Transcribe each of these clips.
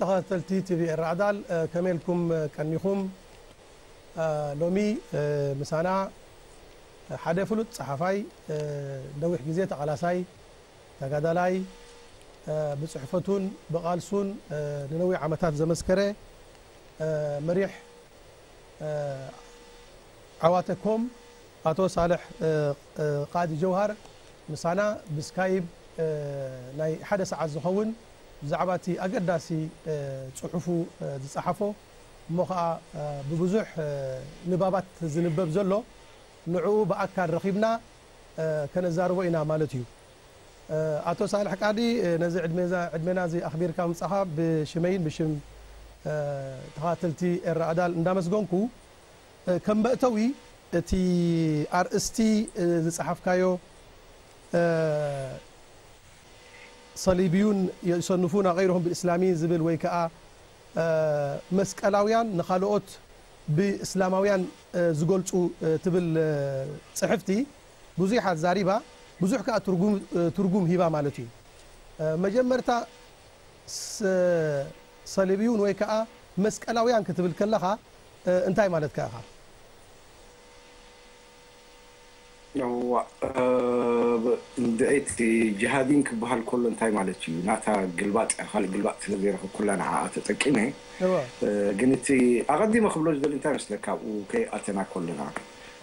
ተኸታተልቲ ቲቪ ኤረ ኣዳል፣ እ፣ ከመይ ኢልኩም፣ እ፣ ቀኒኹም? እ፣ ሎሚ፣ እ፣ ምሳና ሓደ ፍሉጥ ጸሓፋይ፣ እ፣ ነዊሕ ግዜ ተቓላሳይ፣ ተጋዳላይ፣ እ፣ ብጽሕፈቱን ብቓልሱን፣ እ፣ ንነዊሕ ዓመታት ዘመስከረ፣ እ፣ መሪሕ፣ እ፣ ዓዋተ ኮም ኣቶ ሳልሕ፣ እ፣ እ፣ ቃዲ ጀውሃር ምሳና ብስካይፕ፣ እ፣ ናይ ሓደ ሰዓት ዝኸውን ብዛዕባ እቲ ኣገዳሲ፣ እ፣ ጽሑፉ፣ እ፣ ዝጸሓፎ እሞ ኸኣ፣ እ፣ ብብዙሕ፣ እ፣ ንባባት ዝንበብ ዘሎ ንዕኡ ብኣካል ረኺብና፣ እ፣ ከነዛርቦ ኢና ማለት እዩ። እ፣ ኣቶ ሳልሕ ቃዲ፣ እ፣ ነዚ ዕድሜዛ-፣ ዕድሜና እዚ ኣኽቢርካ ምጻኻ ብሽመይን ብሽም፣ እ፣ ተኸታተልቲ ኤረ ኣዳል እንዳመስገንኩ፣ እ፣ ከም መእተዊ እቲ ኣርእስቲ፣ እ፣ ዝጸሓፍካዮ፣ እ፣ "ሰሊብዩን የሰንፉና ገይርሁም ብእስላሚን" ዝብል ወይ ከኣ፣ እ፣ መስቀላውያን ንኻልኦት ብእስላማውያን፣ እ፣ ዝገልጹ፣ እ፣ ትብል፣ እ፣ ጽሕፍቲ ብዙሕ ኣዛሪባ፣ ብዙሕ ከኣ ትርጉም፣ እ፣ ትርጉም ሂባ ማለት እዩ። እ፣ መጀመርታ ስ-፣ ሰሊብዩን ወይ ከኣ መስቀላውያን ክትብል ከለኻ፣ እ፣ እንታይ ማለትካ ኢኻ? እዋ፣ እ፣ ብ-፣ እንድዒ እቲ ጅሃዲን ክበሃል ከሎ እንታይ ማለት እዩ? ናታ ግልባጥ እያ፣ ካልእ ግልባጥ ስለ ዘይረኸብኩላ ንዓኣ ተጠቂመ። እዋ። እ፣ ግን እቲ ኣቐዲመ ክብሎ ዝደሊ እንታይ መስለካ? ኣብኡ ከይኣተና ከለና፣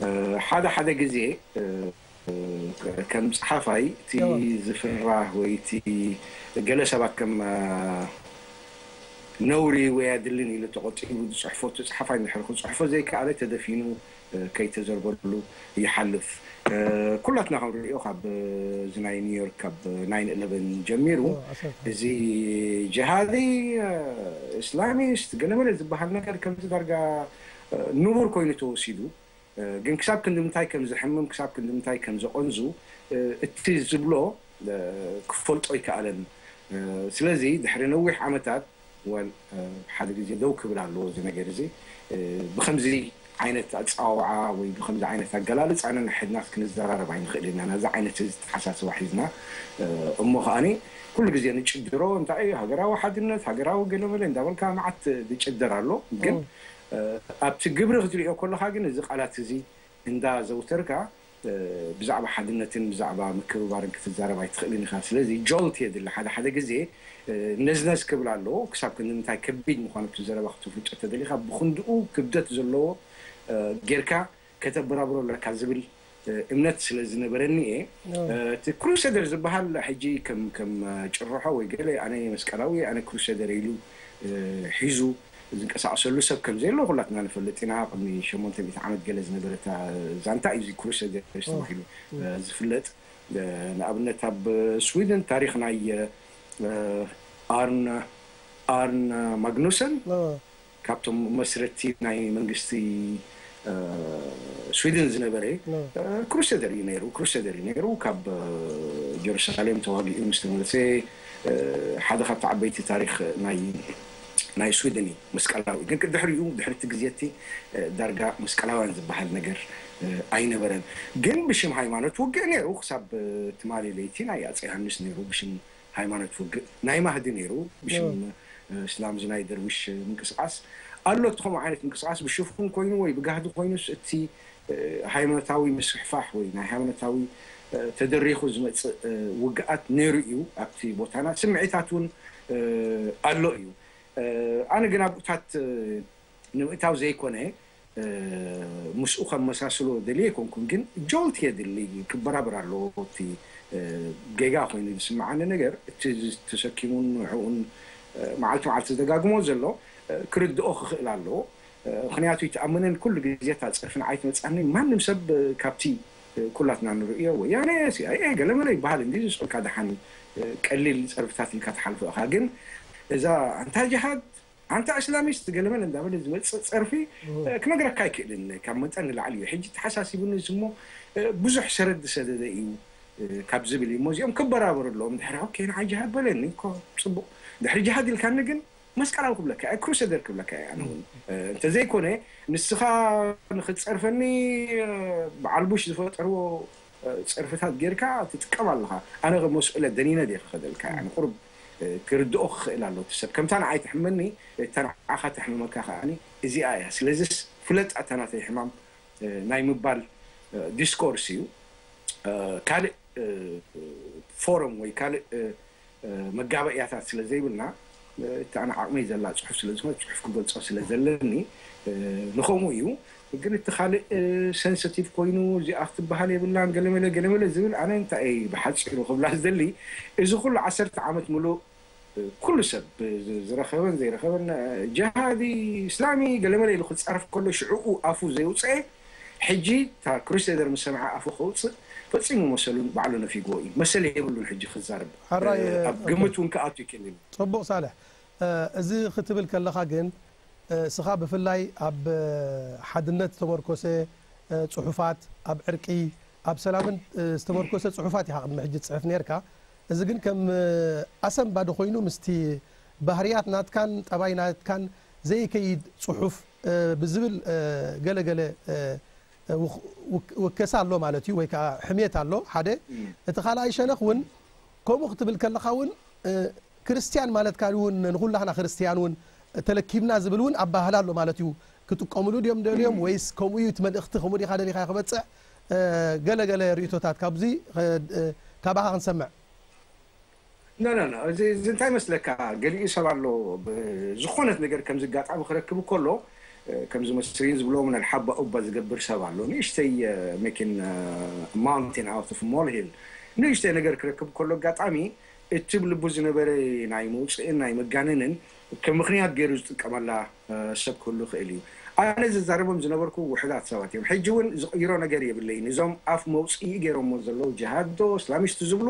እ፣ ሓደ ሓደ ግዜ፣ እ፣ ከም ጸሓፋይ እቲ እዋ። ዝፍራህ ወይ እቲ ገለ ሰባት ከም፣ እ፣ ነውሪ ወይ ኣድልን ኢሉ ተቖጺሩ ዝጽሕፎ፣ እቲ ጸሓፋይ እንድሕር ክጽሕፎ ዘይከኣለ ተደፊኑ፣ እ፣ ከይተዘርበሉ ይሓልፍ። እ፣ ኩላትና ከም ንሪኦ ካብ፣ እ፣ እዚ ናይ ኒውዮርክ ካብ ናይን ኢለቨን ጀሚሩ እዋ፣ ኣሰልካ። እዚ ጅሃዲ፣ እ፣ እስላሚስት ገለመለ ዝበሃል ነገር ከምዚ ዳርጋ፣ እ፣ ንቡር ኮይኑ ተወሲዱ። እ፣ ግን ክሳብ ክንዲ ምንታይ ከም ዘሕምም፣ ክሳብ ክንዲ ምንታይ ከም ዘቐንዙ፣ እ፣ እቲ ዝብሎ፣ እ፣ ክፈልጦ ኣይከኣለን። እ፣ ስለዚ ድሕሪ ነዊሕ ዓመታት፣ ወል፣ እ፣ ሓደ ግዜ ደው ክብል ኣለዎ እዚ ነገር እዚ። እ፣ ብኸምዚ ዓይነት ኣጸዋውዓ ወይ ብኸምዚ ዓይነት ኣገላልጻ ነንሕድናስ ክንዘራረብ ኣይንኽእልን ኢና። ነዚ ዓይነት እዚ ተሓሳስባ ሒዝና፣ እ፣ እሞ ከኣኒ ኩሉ ግዜ ንጭድሮ እንታይ እዩ ሃገራዊ ሓድነት፣ ሃገራዊ ገለመለ እንዳበልካ መዓት ዝጭደር ኣሎ። ግን፣ እም። እ፣ ኣብቲ ግብሪ ክትሪኦ ከለኻ ግን እዚ ቃላት እዚ እንዳዘውተርካ፣ እ፣ ብዛዕባ ሓድነትን ብዛዕባ ምክብባርን ክትዛረብ ኣይትኽእልን ኢኻ። ስለዚ ጆልት የድሊ። ሓደ ሓደ ግዜ፣ እ፣ ነዝነዝ ክብል ኣለዎ። ክሳብ ክንዲ ምንታይ ከቢድ ምዃኑ እቲ ዘረባ ክትፍልጦ ተደሊኻ፣ ብኽንድኡ ክብደት ዘለዎ፣ እ፣ ጌርካ ከተበራብሮ ኣለካ ዝብል፣ እ፣ እምነት ስለ ዝነበረኒ እየ። ኦ። እ፣ እቲ ክሩሰደር ዝበሃል ሕጂ ከም፣ ከም፣ እ፣ ጭርሖ ወይ ገለ ኣነ መስቀላዊ፣ ኣነ ክሩሰደር ኢሉ፣ እ፣ ሒዙ ዝንቀሳቐሰሉ ሰብ ከም ዘየሎ ኩላትና ንፈልጥ ኢና። ቅድሚ ሸሞንተ ሚእቲ ዓመት ገለ ዝነበረ እታ ዛንታ እዩ እዚ ክሩሰደርስ ኦ። ተባሂሉ፣ እ፣ ዝፍለጥ። እ፣ ንኣብነት ኣብ ስዊድን ታሪኽ ናይ፣ እ፣ ኣርን-፣ ኣርን ማግኑሰን ኦ። ካብቶም መስረቲ ናይ መንግስቲ፣ እ፣ ስዊድን ዝነበረ፣ ኖ። እ፣ ክሩሴደር እዩ ነይሩ። ክሩሴደር እዩ ነይሩ። ካብ፣ እ፣ ጀሩሳሌም ተዋጊኡ ምስ ተመለሰ፣ እ፣ ሓደ ካብቲ ዓበይቲ ታሪኽ ናይ፣ ናይ ስዊድን እዩ፣ መስቀላዊ። ግን ድሕሪኡ፣ ድሕሪ እቲ ግዜ እቲ፣ እ፣ ዳርጋ መስቀላውያን ዝበሃል ነገር፣ እ፣ ኣይነበረን። ግን ብሽም ሃይማኖት ውግእ ነይሩ። ክሳብ፣ እ፣ ትማሊ ለይቲ ናይ ኣፀይ ዮሃንስ ነይሩ፣ ብሽም ሃይማኖት ውግእ። ናይ ማህዲ ነይሩ፣ ብሽም፣ ኖ። እ፣ እስላም፣ እዚ ናይ ደርዊሽ ምንቅስቃስ ኣሎ። እቲ ከምኡ ዓይነት ምንቅስቃስ ብሽፉን ኮይኑ ወይ ብጋህዲ ኮይኑስ፣ እቲ፣ እ፣ ሃይማኖታዊ ምስፍሕፋሕ ወይ ናይ ሃይማኖታዊ፣ እ፣ ተደሪኹ ዝመጽእ፣ እ፣ ውግኣት ነይሩ እዩ ኣብቲ ቦታና። ስምዒታት እውን፣ እ፣ ኣሎ እዩ። እ፣ ኣነ ግን ኣብኡታት፣ እ፣ ንምእታው ዘይኮነ፣ እ፣ ምስኡ ከመሳስሎ ደልየ ኣይኮንኩን፣ ግን ጆልት የድሊ፣ ክበራበር ኣለዎ። እቲ፣ እ፣ ጌጋ ኮይኑ ዝስምዓኒ ነገር፣ እቲ ተሰኪሙን ንዕኡን፣ እ፣ መዓልቲ መዓልቲ ዝደጋግሞ ዘሎ፣ እ፣ ክርድኦ ክኽእል ኣለዎ። እ፣ ምኽንያቱ ይተኣመነን ኩሉ ግዜ እታ ጸርፊ ንዓይ ትመጽኣኒ። ማንም ሰብ፣ እ፣ ካብቲ፣ እ፣ ኩላትና ንርእዮ፣ ወያነ፣ ሲ ኣይ ኤ፣ ገለመለ ይበሃል እንዲ ዝስቁልካ ደሓን፣ እ፣ ቀሊል ጸርፍታት ኢልካ ትሓልፎ ኢኻ። ግን እዛ ኣንታ ጅሃድ፣ ኣንታ እስላሚስት ገለመለ እንዳበለ ዝመጽእ ጸርፊ፣ እም። እ፣ ክነግረካ ኣይክእልን። ካብ መጠን ንላዕሊ እዩ። ሕጂ ተሓሳሲቡኒ እዚ እሞ፣ እ፣ ብዙሕ ሰረድ ዝሰደደ እዩ፣ እ፣ ካብ ዝብል እዩ። እሞ እዚኦም ክበራበሩ ኣለዎም። ድሕሪ ኦኬ፣ ንዓይ ጅሃድ በለኒ እኮ፣ ጽቡቕ። ድሕሪ ጅሃድ ኢልካኒ ግን መስቀላዊ ክብለካ እየ፣ ክሩሰደር ክብለካ እየ። ኣነ እውን፣ እ፣ እንተዘይኮነ ንስኻ ንኽትጸርፈኒ፣ እ፣ በዓል ቡሽ ዝፈጠርዎ፣ እ፣ ጸርፍታት ጌርካ ትጥቀም ኣለኻ። ኣነ መስኡለ ደኒነ ድየ ክኸደልካ? ያኒ ቁሩብ ክርድኦ ክኽእል ኣሎ እቲ ሰብ። ከምታ ንዓይ ትሕመኒ፣ እታ ንዓኻ ተሕምመካ ከኣኒ እዚኣ እያ። ስለዚስ ፍለጥ ኣታ ናተይ ሕማም፣ እ፣ ናይ ምባል፣ እ፣ ዲስኮርስ እዩ። እ፣ ካልእ፣ እ፣ ፎረም ወይ ካልእ፣ እ፣ እ፣ መጋበእያታት ስለ ዘይብልና፣ እ፣ እታ ኣነ ዓቕመይ ዘላ ጽሑፍ ስለ ዝኾነ ጽሑፍ ክገልጾ ስለ ዘለኒ፣ እ፣ ንኸምኡ እዩ። ግን እቲ ካልእ፣ እ፣ ሰንሰቲቭ ኮይኑ እዚኣ ክትበሃል የብላን ገለመለ ገለመለ ዝብል ኣነ እንታይ እየ ብሓጺሩ ክብላ ዝደሊ፣ እዚ ኩሉ ዓሰርተ ዓመት ምሉእ ኩሉ ሰብ ዝ-፣ ዝረኸበን ዘይረኸበን፣ እ፣ ጀሃዲ እስላሚ ገለመለ ኢሉ ክጻረፍ ከሎ ሽዕኡ ኣፉ ዘየውጽአ፣ ሕጂ እታ ክሩሴደር ምስ ሰምዐ ኣፉ ከውጽእ ፈጺሙ መሰሉ ባዕሉ ነፊግዎ እዩ። መሰል የብሉን ሕጂ ክዛረብ። ሕራይ፣ እ፣ ኣብ ኦኬ። ግምት እውን ክኣቱ ይክእል እዩ። ጽቡቕ ሳልሕ፣ እ፣ እዚ ክትብል ከለኻ ግን፣ እ፣ እስኻ ብፍላይ ኣብ፣ እ፣ ሓድነት ዝተመርኮሰ፣ እ፣ ጽሑፋት፣ ኣብ ዕርቂ፣ ኣብ ሰላምን፣ እ፣ ዝተመርኮሰ ጽሑፋት ኢኻ ቅድሚ ሕጂ ትጽሕፍ ነርካ። እዚ ግን ከም፣ እ፣ ኣሰንባዲ ኮይኑ ምስቲ ባህርያት ናትካን ጠባይ ናትካን ዘይከይድ ጽሑፍ፣ እ፣ ብዝብል፣ እ፣ ገለ ገለ፣ እ፣ ውክ-፣ ውክ-፣ ውከሳ ኣሎ ማለት እዩ፣ ወይ ከዓ ሕሜት ኣሎ ሓደ። እም። እቲ ካልኣይ ሸነኽ እውን ከምኡ ክትብል ከለኻ እውን፣ እ፣ ክርስትያን ማለትካ እውን ንኹላህና ክርስትያን እውን ተለኪብና ዝብል እውን ኣባህላ ኣሎ ማለት እዩ። ክጥቀምሉ ድዮም ደልዮም ወይስ ከምኡ እዩ እቲ መልእኽቲ ከምኡ ዲኻ ደሊኻ ክበጽሕ? እ፣ ገለ ገለ ርእይቶታት ካብዚ፣ እ፣ እ፣ ካባኻ ክንሰምዕ። ኖ፣ ኖ፣ ኖ። እዚ፣ እዚ እንታይ መስለካ? ገሊኡ ሰብ ኣሎ፣ ብ-፣ ዝኾነት ነገር ከምዚ ኣጋጣሚ ክረክብ ከሎ፣ እ፣ ከምዚ መስሪን ዝብሎ፣ ምናል ሓባ ኡባ ዝገብር ሰብ ኣሎ። ንእሽተይ፣ እ፣ መኪን፣ እ፣ ማውንቴን ኣውት ኦፍ ሞልሂል። ንእሽተይ ነገር ክረክብ ከሎ ኣጋጣሚ፣ እቲ ብልቡ ዝነበረ ናይ መውጽእን ናይ መጋነንን ከም ምኽንያት ገይሩ ዝጥቀመላ፣ እ፣ ሰብ ክህሉ ይኽእል እዩ። ኣነ ዝዛረቦም ዝነበርኩ ውሑዳት ሰባት እዮም። ሕጂ እውን ዝቕይሮ ነገር የብለይን። እዞም ኣፍ መውጽኢ ገይሮሞ ዘለዉ ጅሃድ ዶ እስላሚስት ዝብሉ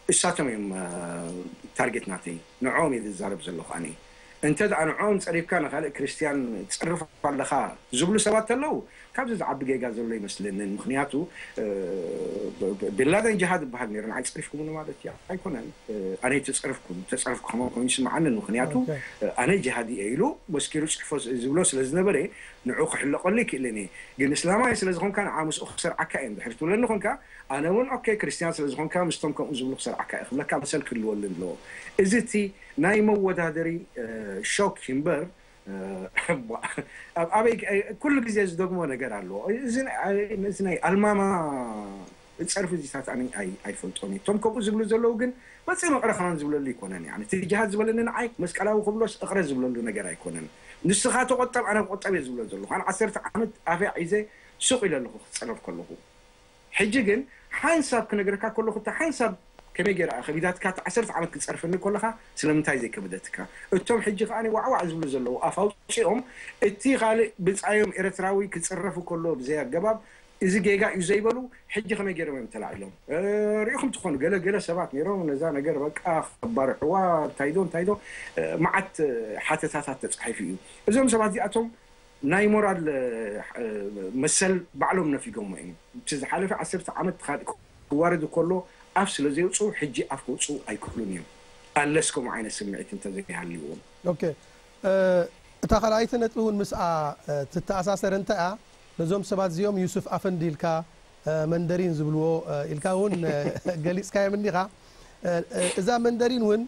እሳቶም እዮም፣ እ፣ ታርጌት ናተይ። ንዕኦም እየ ዝዛረብ ዘለኹ ኣነ። እንተ ደኣ ንዕኦም ጸሪፍካ ንኻልእ ክርስትያን ትጸርፍ ኣለኻ ዝብሉ ሰባት ተለዉ፣ ካብዚ ዝዓቢ ጌጋ ዘሎ ይመስለንን። ምኽንያቱ፣ እ፣ ብ-፣ ብ-፣ ቢንላደን ጅሃድ ዝበሃል ነይሩ፣ ንዓይ ጸሪፍኩምኒ ማለት እዩ? ኣይኮነን። እ፣ ኣነ ተጸርፍኩ፣ ተጸርፍኩ ከማን ኮይኑ ይስምዓንን። ምኽንያቱ፣ ኦኬ። እ፣ ኣነ ጅሃዲ እየ ኢሉ መስኪሩ ጽሕፎ ዝ-፣ ዝብሎ ስለ ዝነበረ፣ ንዑ ክሕለቐሉ ይክእልን እየ። ግን እስላማይ ስለ ዝኾንካ፣ ንዓ ምስኡ ክሰርዓካ እየ እንድሕር ትብለኒ ኾንካ፣ ኣነ እውን፣ ኦኬ፣ ክርስትያን ስለ ዝኾንካ፣ ምስቶም ከምኡ ዝብሉ ክሰርዓካ እየ ክብለካ መሰል ክህልወሉ ኣለዎ። እዚ እቲ ናይ መወዳደሪ፣ እ፣ ሾክ እምበር፣ እ፣ ኣብ ኣበይ፣ እ፣ ኩሉ ግዜ ዝደግሞ ነገር ኣለዎ። እዚ ናይ፣ እዚ ናይ ኣልማማ ጸርፊ እዚታት ኣነ ኣይ-፣ ኣይፈልጦን እየ። እቶም ከምኡ ዝብሉ ዘለዉ ግን መጺኦም እቕረ ከማን ዝብለሉ ኣይኮነን። ያኒ፣ እቲ ጅሃድ ዝበለኒ ንዓይ መስቀላዊ ክብሎስ እቕረ ዝብለሉ ነገር ኣይኮነን። ንስኻ ተቖጠብ፣ ኣነ ክቑጠብ እየ ዝብሎ ዘለኹ። ኣነ ዓሰርተ ዓመት ኣፈይ ሒዘ ሱቕ ኢለ ኣለኹ ክጸረፍ ከለኹ። ሕጂ ግን ሓንሳብ ክነግረካ ከለኹ፣ እታ ሓንሳብ ከመይ ገይራ እያ ከቢዳትካ፣ እታ ዓሰርተ ዓመት ክትጸርፈኒ ከለኻ ስለምንታይ ዘይከበደትካ? እቶም ሕጂ ከኣ ዋዕዋዕ ዝብሉ ዘለዉ ኣፍ ኣውጺኦም፣ እቲ ካልእ ብጻዮም ኤርትራዊ ክጽረፍ ከሎ ብዘይ ኣገባብ፣ እዚ ጌጋ እዩ ዘይበሉ፣ ሕጂ ከመይ ገይሮም እዮም ተላዒሎም? እ፣ ርኢኹም ትኾኑ፣ ገለ ገለ ሰባት ነይሮም ነዛ ነገር በቃ ከባርዕዋ፣ እንታይ ዶ፣ እንታይ ዶ፣ እ፣ መዓት፣ እ፣ ሓተታታት ተጻሒፉ እዩ። እዞም ሰባት እዚኣቶም ናይ ሞራል፣ እ፣ መሰል ባዕሎም ነፊጎሞ እዮም። እቲ ዝሓለፈ ዓሰርተ ዓመት ካልእ ክዋረድ ከሎ ኣፍ ስለ ዘውጽኡ፣ ሕጂ ኣፍ ከውጽኡ ኣይክእሉን እዮም። ኣለስ ከምኡ ዓይነት ስምዒት እንተዘይሃልዎም። ኦኬ። እ፣ እታ ካልኣይቲ ነጥቢ እውን ምስኣ፣ እ፣ ትተኣሳሰር እንተ እያ፣ ነዞም ሰባት እዚኦም ዩሱፍ ኣፈንዲ ኢልካ፣ እ፣ መንደሪን ዝብልዎ፣ እ፣ ኢልካ እውን፣ እ፣ ገሊጽካዮም እንዲኻ። እ፣ እ፣ እዛ መንደሪን እውን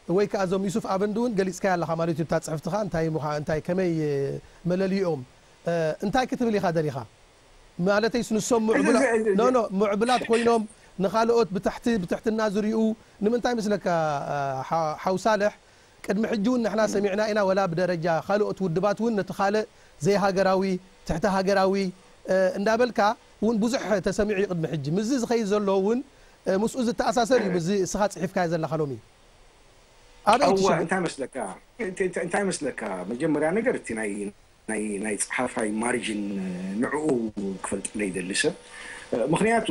ወይ ከኣ እዞም ዩሱፍ ኣፈንዲ እውን ገሊጽካያ ኣለኻ ማለት እዩ። እታ ጽሕፍትኻ እንታይ ምዃ-፣ እንታይ ከመይ፣ እ፣ መለልይኦም፣ እ፣ እንታይ ክትብል ኢኻ ደሊኻ? ማለተይስ ንሶም እዚ፣ ምዕቡላ-፣ እዚ፣ እዚ፣ ኖ፣ ኖ፣ ምዕቡላት ኮይኖም ንኻልኦት ብትሕቲ-፣ ብትሕትና ዝሪኡ ንምንታይ ምስለካ፣ እ፣ ሓ-፣ ሓው ሳልሕ? ቅድሚ ሕጂ እውን ንሕና ሰሚዕና ኢና፣ ወላ ብደረጃ ካልኦት ውድባት እውን ነቲ ካልእ ዘይሃገራዊ፣ ትሕቲ ሃገራዊ፣ እ፣ እንዳበልካ እውን ብዙሕ ተሰሚዑ እዩ ቅድሚ ሕጂ። ምስዚ ዝኸይድ ዘሎ እውን፣ እ፣ ምስኡ ዝተኣሳሰር እዩ፣ ምስዚ እስኻ ጽሒፍካዮ ዘለኻ ሎሚ። ኣበይ እቲ እወ፣ ሽግር? እንታይ መስለካ? እንታይ፣ እንታይ፣ እንታይ መስለካ? መጀመርያ ነገር እቲ ናይ፣ ናይ፣ ናይ ጸሓፋይ ማርጅን፣ ንዕኡ ክፈልጠለይ ይደሊ ሰብ። ምኽንያቱ፣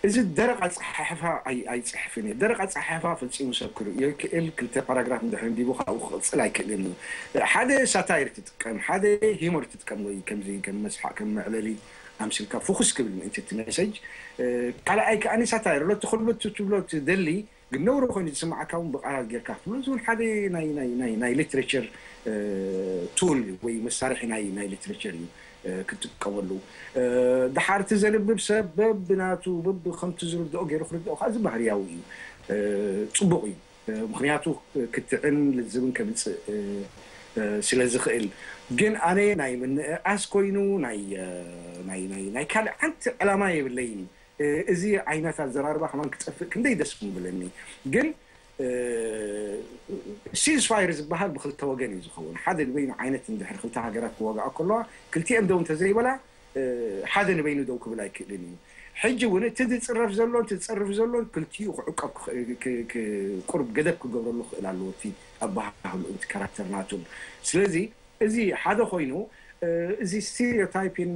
እዚ ደረቕ ኣጸሓሕፋ ኣይ-፣ ኣይጽሕፍን እየ። ደረቕ ኣጸሓሕፋ ፈጺሙ ሰብ ክርእዮ ይክእል። ክልተ ፓራግራፍ እንድሕር ኣንቢቡ ካብኡ ክቕጽል ኣይክእልን እዩ። ሓደ ሳታይር ትጥቀም፣ ሓደ ሂሞር ትጥቀም፣ ወይ ከምዚ ከም መስሓቕ፣ ከም መዕለሊ ኣምሲልካ ፎኩስ ክብል ምእንቲ እቲ መሰጅ። ካልኣይ ከኣ ሳታይር ኣሎ፣ እቲ ክልብት ትብሎ ትደሊ፣ ግን ነውሪ ኮይኑ ዝስምዓካ እውን ብቓላት ጌርካ ክትብሎ፣ እዚ እውን ሓደ ናይ፣ ናይ፣ ናይ፣ ናይ ሊትሬቸር፣ እ፣ ቱል ወይ መሳርሒ ናይ፣ ናይ ሊትሬቸር እዩ፣ እ፣ ክትጥቀመሉ። እ፣ ደሓር እቲ ዘንብብ ሰብ በብናቱ፣ በብከምቲ ዝርድኦ ገይሩ ክርድኦ ከኣ እዚ ባህርያዊ እዩ። እ፣ ጽቡቕ እዩ። ምኽንያቱ ክትዕን ልዝብን ከምፅእ ስለ ዝኽእል። ግን ኣነ ናይ ምንእኣስ ኮይኑ ናይ ካልእ ሓንቲ ዕላማ የብለይን። እዚ ዓይነት ኣዘራርባ ከማን ክጠፍእ ክንደይ ደስ ምብለኒ። ግን ሲዝፋየር ዝበሃል ብክልተ ወገን እዩ ዝኸውን። ሓደ ንበይኑ ዓይነት እንድሕር ክልተ ሃገራት ክዋግኣ ከለዋ ክልቲኦም ደው እንተዘይበላ ሓደ ንበይኑ ደው ክብል ኣይክእልን እዩ። ሕጂ እውን እቲ ዝፅረፍ ዘሎን እቲ ዝፀርፍ ዘሎን ክልቲኡ ክዕቀብ ቁርብ ገደብ ክገብረሉ ክእል ኣለዎ እቲ ኣበሃህልኡ እቲ ካራክተር ናቱን። ስለዚ እዚ ሓደ ኮይኑ እዚ ስቴሪዮታይፒን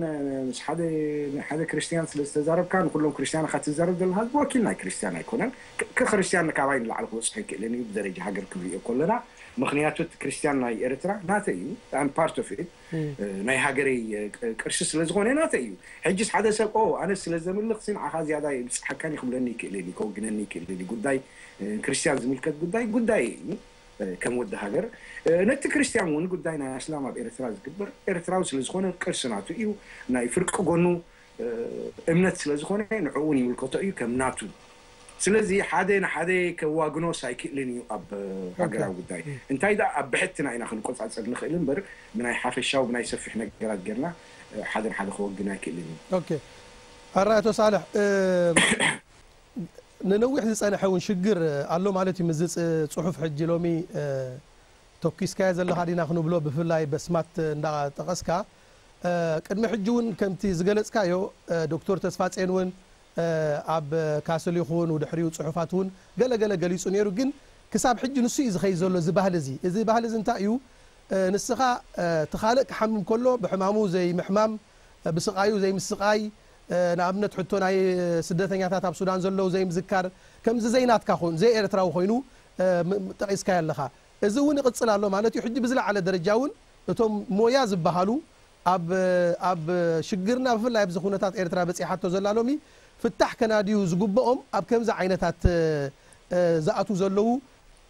ምስ ሓደ ክርስትያን ስለ ዝተዛረብካ ንኩሎም ክርስትያን ኢካ ትዛረብ ዘለካ ወኪል ናይ ክርስትያን ኣይኮነን። ከክርስትያን ካባይ ንላዕሊ ክበፅሖ ይክእልን እዩ ብደረጃ ሃገር ክንሪኦ ከለና። ምክንያቱ እቲ ክርስትያን ናይ ኤርትራ ናተ እዩ። ፓርት ኦፍ ናይ ሃገረይ ቅርሲ ስለ ዝኾነ ናተ እዩ። ሕጅስ ሓደ ሰብ ኦ ኣነ ስለ ዘምልኽ ሲ ንዓኻ ዝያዳ ይብፅሓካን ይክብለኒ ይክእልን እዩ ከውግነኒ ይክእልን እዩ። ጉዳይ ክርስትያን ዝምልከት ጉዳይ ጉዳይ እዩ። ከም ወዲ ሃገር ነቲ ክርስትያን እውን ጉዳይ ናይ ኣስላም ኣብ ኤርትራ ዝግበር ኤርትራዊ ስለ ዝኾነ ቅርሲ ናቱ እዩ። ናይ ፍርቂ ጎኑ እምነት ስለ ዝኾነ ንዕኡ እውን ይምልከቶ እዩ ከም ናቱ። ስለዚ ሓደ ንሓደ ከዋግኖስ ኣይክእልን እዩ ኣብ ሃገራዊ ጉዳይ። እንታይ ደኣ ኣብ ብሕትና ኢና ክንቆፃፀር ንኽእል እምበር ብናይ ሓፈሻዊ ብናይ ሰፊሕ ነገራት ጌርና ሓደ ንሓደ ከወግን ኣይክእልን እዩ። ኦኬ ኣራእቶ ሳልሕ ንነዊሕ ዝፀንሐ እውን ሽግር ኣሎ ማለት እዩ። ምዚ ፅሑፍ ሕጂ ሎሚ ተኪስካዮ ዘለኻ ዲና ክንብሎ ብፍላይ በስማት እንዳጠቐስካ ቅድሚ ሕጂ እውን ከምቲ ዝገለፅካዮ ዶክተር ተስፋፅዮን እውን ኣብ ካስል ይኹን ውድሕሪኡ ፅሑፋት እውን ገለገለ ገሊፁ ነይሩ። ግን ክሳብ ሕጂ ንሱ እዩ ዝኸይድ ዘሎ እዚ ባህሊ እዚ። እዚ ባህሊ እዚ እንታይ እዩ? ንስኻ እቲ ካልእ ክሓምም ከሎ ብሕማሙ ዘይምሕማም ብስቓዩ ዘይምስቓይ ንኣብነት ሕቶ ናይ ስደተኛታት ኣብ ሱዳን ዘለዉ ዘይምዝካር ከምዚ ዘይናትካ ኮይኑ ዘይኤርትራዊ ኮይኑ ጠቒስካዮ ኣለኻ። እዚ እውን ይቕጽል ኣሎ ማለት እዩ። ሕጂ ብዝለዓለ ደረጃ እውን እቶም ሞያ ዝበሃሉ ኣብ ኣብ ሽግርና ብፍላይ ኣብዚ ኩነታት ኤርትራ በጺሓቶ ዘላ ሎሚ ፍታሕ ከናድዩ ዝግብኦም ኣብ ከምዚ ዓይነታት ዝኣትዉ ዘለዉ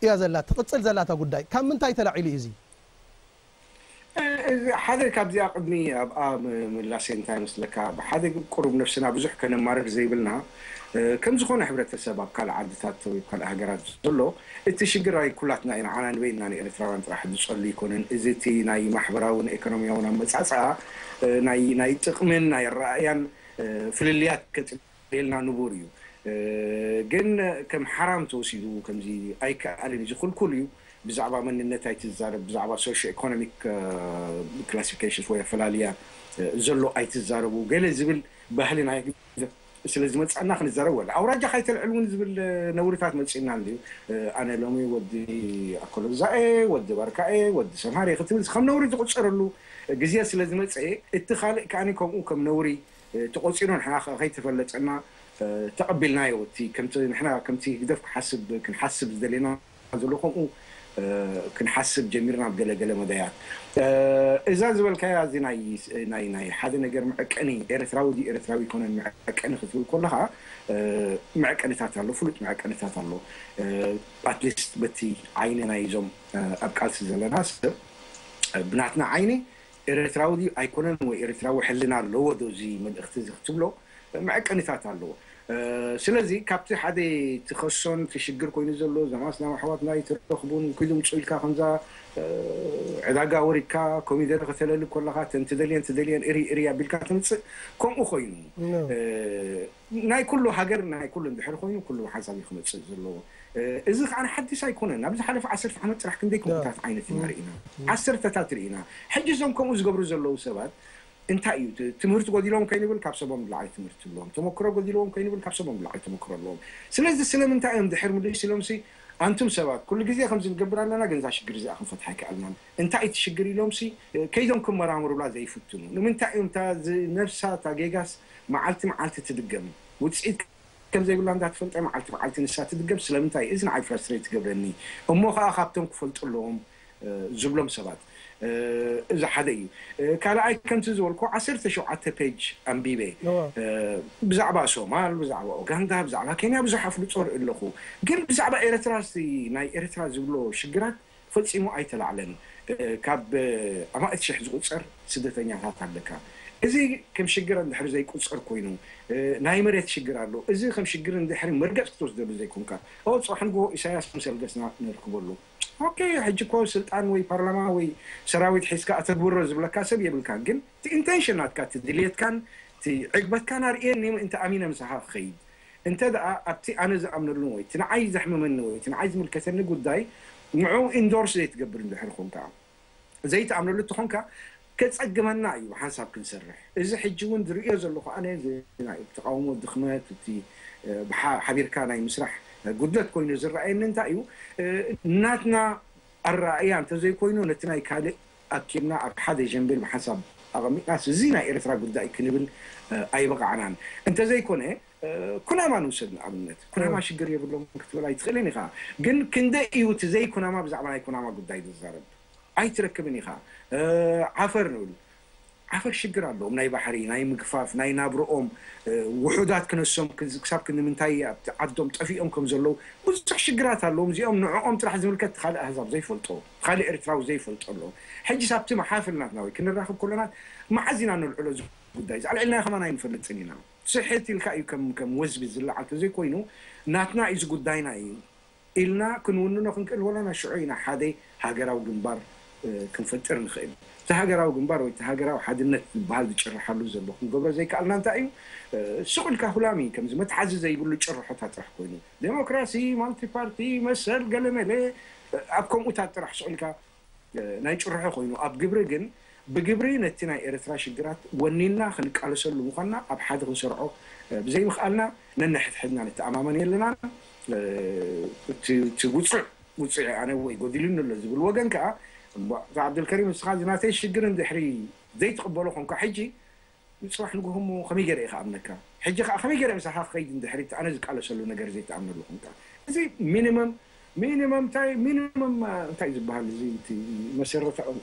እያ ዘላ ትቕጽል ዘላታ ጉዳይ ካብ ምንታይ ተላዒሉ እዩ እዚ? ሓደ ካብዚኣ ቅድሚ ኣብኣ ምላሰይ እንታይ መስለካ፣ ብሓደ ቁሩብ ነፍስና ብዙሕ ከነማርር ዘይብልና ከም ዝኾነ ሕብረተሰብ ኣብ ካልእ ዓድታት ወይ ካልእ ሃገራት ዘሎ እቲ ሽግር ናይ ኩላትና ኢና። ዓና ንበይንና ንኤርትራውያን ጥራሕ ዝጸሉ ኣይኮነን። እዚ እቲ ናይ ማሕበራውን ኤኮኖሚያውን ኣመጻጽኣ ናይ ናይ ጥቕምን ናይ ኣረኣእያን ፍልልያት ከጽልየልና ንቡር እዩ። ግን ከም ሓራም ተወሲዱ ከምዚ ኣይከኣልን እዩ ዝኽልኩል እዩ። ብዛዕባ መንነት ኣይትዛረብ፣ ብዛዕባ ሶሽዮ ኢኮኖሚክ ክላሲፊኬሽንስ ወይ ኣፈላልያ ዘሎ ኣይትዛረቡ ገለ ዝብል ባህሊ ናይ ስለ ዝመፅኣና ክንዛረብ ወላ ኣውራጃ ካይተልዕል እውን ዝብል ነውርታት መፅእና እንድዩ። ኣነ ሎሚ ወዲ ኣኮሎዛኤ፣ ወዲ ባርካኤ፣ ወዲ ሰምሃሬ ክትብል ከም ነውሪ ዝቁፀረሉ ግዜ ስለ ዝመፀ እቲ ካልእ ከኣ ከምኡ ከም ነውሪ ተቆፂሩ ንሕና ከይተፈለጠና ተቐቢልናዮ። እቲ ከምቲ ንሕና ከምቲ ህግደፍ ክሓስብ ክንሓስብ ዝደለና ዘሎ ከምኡ ክንሓስብ ጀሚርና ኣብ ገለገለ መዳያት። እዛ ዝበልካያ እዚ ናይ ናይ ናይ ሓደ ነገር መዐቀኒ ኤርትራዊ ድዩ ኤርትራዊ ኣይኮነን መዐቀኒ ክትብል ከለኻ መዐቀኒታት ኣሎ፣ ፍሉጥ መዐቀኒታት ኣሎ። ኣትሊስት በቲ ዓይኒ ናይዞም ኣብ ቃልሲ ዘለና ሰብ ብናትና ዓይኒ ኤርትራዊ ድዩ ኣይኮነን ወይ ኤርትራዊ ሕልና ኣለዎ ዶ እዚ መልእኽቲ እዚ ክትብሎ መዐቀኒታት ኣለዎ። ስለዚ ካብቲ ሓደ ትኸሶን ትሽግር ኮይኑ ዘሎ ዘማስላም ኣሕዋትና ይትረኽቡን ኩሉ ምፁ ኢልካ ከምዛ ዕዳጋ ወሪድካ ኮሚደረ ከተለሊ ከለኻ ተን ትደልየን ትደልየን እሪ እሪ ኣቢልካ ትምፅእ ከምኡ ኮይኑ ናይ ኩሉ ሃገር ናይ ኩሉ እንድሕር ኮይኑ ኩሉ ሓንሳብ እዩ ክመፅእ ዘለዎ። እዚ ከዓ ሓዲስ ኣይኮነን። ኣብ ዝሓለፈ ዓሰርተ ዓመት ጥራሕ ክንደይ ከምኡታት ዓይነት ኢና ርኢና፣ ዓሰርተታት ርኢና። ሕጂ እዞም ከምኡ ዝገብሩ ዘለዉ ሰባት እንታይ እዩ ትምህርቲ ጎዲሎም ከይንብል ካብ ሰቦም ንላዕሊ ትምህርቲ ኣለዎም፣ ተመክሮ ጎዲልዎም ከይንብል ካብ ሰቦም ንላዕሊ ተመክሮ ኣለዎም። ስለዚ ስለምንታይ እዮም ድሕር ምልስ ኢሎም ሲ ኣንቱም ሰባት ኩሉ ግዜ ከምዚ ንገብር ኣለና ግን እዛ ሽግር እዚኣ ክንፈትሓ ኣይከኣልናን እንታይ እቲ ሽግር ኢሎም ሲ ከይዶም ክመራምሩላ ዘይፍትኑ ንምንታይ እዮም እታ ነብሳ እታ ጌጋስ መዓልቲ መዓልቲ ትድገም ውፅኢት ከም ዘይብላ እንዳተፈልጠ መዓልቲ መዓልቲ ንሳ ትድገም ስለምንታይ እዚ ንዓይ ፍራስትሬት ትገብረኒ እሞ ከዓ ካብቶም ክፈልጡ ኣለዎም ዝብሎም ሰባት እዚ ሓደ እዩ። ካልኣይ ከምቲ ዝበልኩ ዓሰርተ ሸውዓተ ፔጅ ኣንቢበ ብዛዕባ ሶማል፣ ብዛዕባ ኡጋንዳ፣ ብዛዕባ ኬንያ ብዙሕ ኣፍልጦ ርኢ ኣለኹ። ግን ብዛዕባ ኤርትራ ናይ ኤርትራ ዝብሎ ሽግራት ፈጺሙ ኣይተላዕለን። ካብ ኣማእት ሽሕ ዝቁጸር ስደተኛታት ኣለካ። እዚ ከም ሽግር እንድሕሪ ዘይቁጸር ኮይኑ፣ እ፣ ናይ መሬት ሽግር ኣሎ። እዚ ከም ሽግር እንድሕሪ መርገጽ ክትወስደሉ ዘይኮንካ፣ ኦ፣ ጽባሕ ንግሆ ኢሳያስ ምስ ኣልገስና ነርክበሉ። ኦኬ፣ ሕጂ እኮ ስልጣን ወይ ፓርላማ ወይ ሰራዊት ሒዝካ ኣተግብሮ ዝብለካ ሰብ የብልካን። ግን እቲ ኢንቴንሽን ናትካ፣ እቲ ድልየትካን እቲ ዕግበትካን ኣርእየኒ፣ ምእንቲ ኣሚነ ምሳኻ ክኸይድ። እንተ ደኣ ኣብቲ ኣነ ዝኣምነሉ ወይ እቲ ንዓይ ዘሕምመኒ ወይ እቲ ንዓይ ዝምልከተኒ ጉዳይ ንዕኡ ኢንዶርስ ዘይትገብር እንድሕር ኮንካ፣ ዘይትኣምነሉ እንተኾንካ፣ ከጸግመና እዩ ብሓንሳብ ክንሰርሕ። እዚ ሕጂ እውን ዝርእዮ ዘለኹ ኣነ፣ እዚ ናይ ተቃውሞ ድኽመት፣ እቲ፣ እ፣ ብሓ-፣ ሓቢርካ ናይ ምስራሕ ጉድለት ኮይኑ ዝረኣየኒ እንታይ እዩ? እ፣ ናትና ኣረኣእያ እንተዘይኮይኑ፣ ነቲ ናይ ካልእ ኣኪብና ኣብ ሓደ ጀንቤል ብሓንሳብ ኣቐሚጥናስ፣ እዚ ናይ ኤርትራ ጉዳይ ክንብል፣ እ፣ ኣይበቓዕናን። እንተዘይኮነ፣ እ፣ ኩናማ ንውሰድ ንኣብነት። ኩናማ ሽግር የብሎም ክትብል ኣይትኽእልን ኢኻ። ግን ክንደይ እዩ እቲ ዘይኩናማ ብዛዕባ ናይ ኩናማ ጉዳይ ዝዛረብ? ኣይትረክብን ኢኻ። እ፣ ዓፈር ንብል። ዓፈር ሽግር ኣለዎም። ናይ ባሕሪ፣ ናይ ምግፋፍ፣ ናይ ናብርኦም፣ እ፣ ውሑዳት ክነሶም ክዝ-፣ ክሳብ ክንምንታይ ኣብቲ ዓዶም ጠፊኦም ከም ዘለዉ ብዙሕ ሽግራት ኣለዎም። እዚኦም ንዕኦም ጥራሕ ዝምልከት ካልእ ኣህዛብ ዘይፈልጦ፣ ካልእ ኤርትራዊ ዘይፈልጦ ኣለዎም። ሕጂ ሳብቲ መሓፍል ናትና ወይ ክንራኸብ ከለና መዓዝ ኢና ነልዕሎ እዚ ጉዳይ? እዚ ኣልዒልና ከማን ኣይንፈልጥን ኢና። ስሕት ኢልካ እዩ ከም፣ ከም ወዝቢ ዝለዓል ተዘይኮይኑ፣ ናትና እዩ፣ እዚ ጉዳይና እዩ ኢልና ክንውንኖ ክንክእል ወላና ሽዑ ኢና ሓደ ሃገራዊ ግንባር፣ እ፣ ክንፈጥር ንኽእል። እቲ ሃገራዊ ግንባር ወይ እቲ ሃገራዊ ሓድነት ዝበሃል ዝጭርሓሉ ዘሎ ክንገብሮ ዘይከኣልና እንታይ እዩ? እ፣ ሱቕ ኢልካ ሁላሚ ከምዚ መትሓዚ ዘይብሉ ጭርሖታት ጥራሕ ኮይኑ፣ ዴሞክራሲ፣ ማልቲ ፓርቲ፣ መሰል፣ ገለመለ፣ እ፣ ኣብ ከምኡታት ጥራሕ ሱቕ ኢልካ፣ እ፣ ናይ ጭርሖ ኮይኑ፣ ኣብ ግብሪ ግን፣ ብግብሪ ነቲ ናይ ኤርትራ ሽግራት ወኒንና ክንቃለሰሉ ምዃንና ኣብ ሓደ ክንሰርዖ፣ እ፣ ብዘይምኽኣልና ነንሕድሕድና ንተኣማመን የለናን። እ፣ እቲ፣ እቲ ውጹዕ፣ ውጹዕ ኣነ ወይ ጎዲሉኒ ኣሎ ዝብል ወገን ከኣ፣ እምቧ፣ ኣቶ ዓብደልከሪም፣ ንስኻ እዚ ናተይ ሽግር እንድሕሪ ዘይትቕበሎ ኮንካ ሕጂ፣ ጽባሕ ንግሆ እሞ ከመይ ገይረ ኢኻ ኣምነካ? ሕጂ ከኣ ከመይ ገይረ ምሳኻ ክኸይድ እንድሕሪ እቲ ኣነ ዝቃለሰሉ ነገር ዘይትኣምነሉ ኮንካ? እዚ ሚኒመም፣ ሚኒመም እንታይ፣ ሚኒመም፣ እ፣ እንታይ ዝበሃል እዚ፣ እቲ መሰረታዊ፣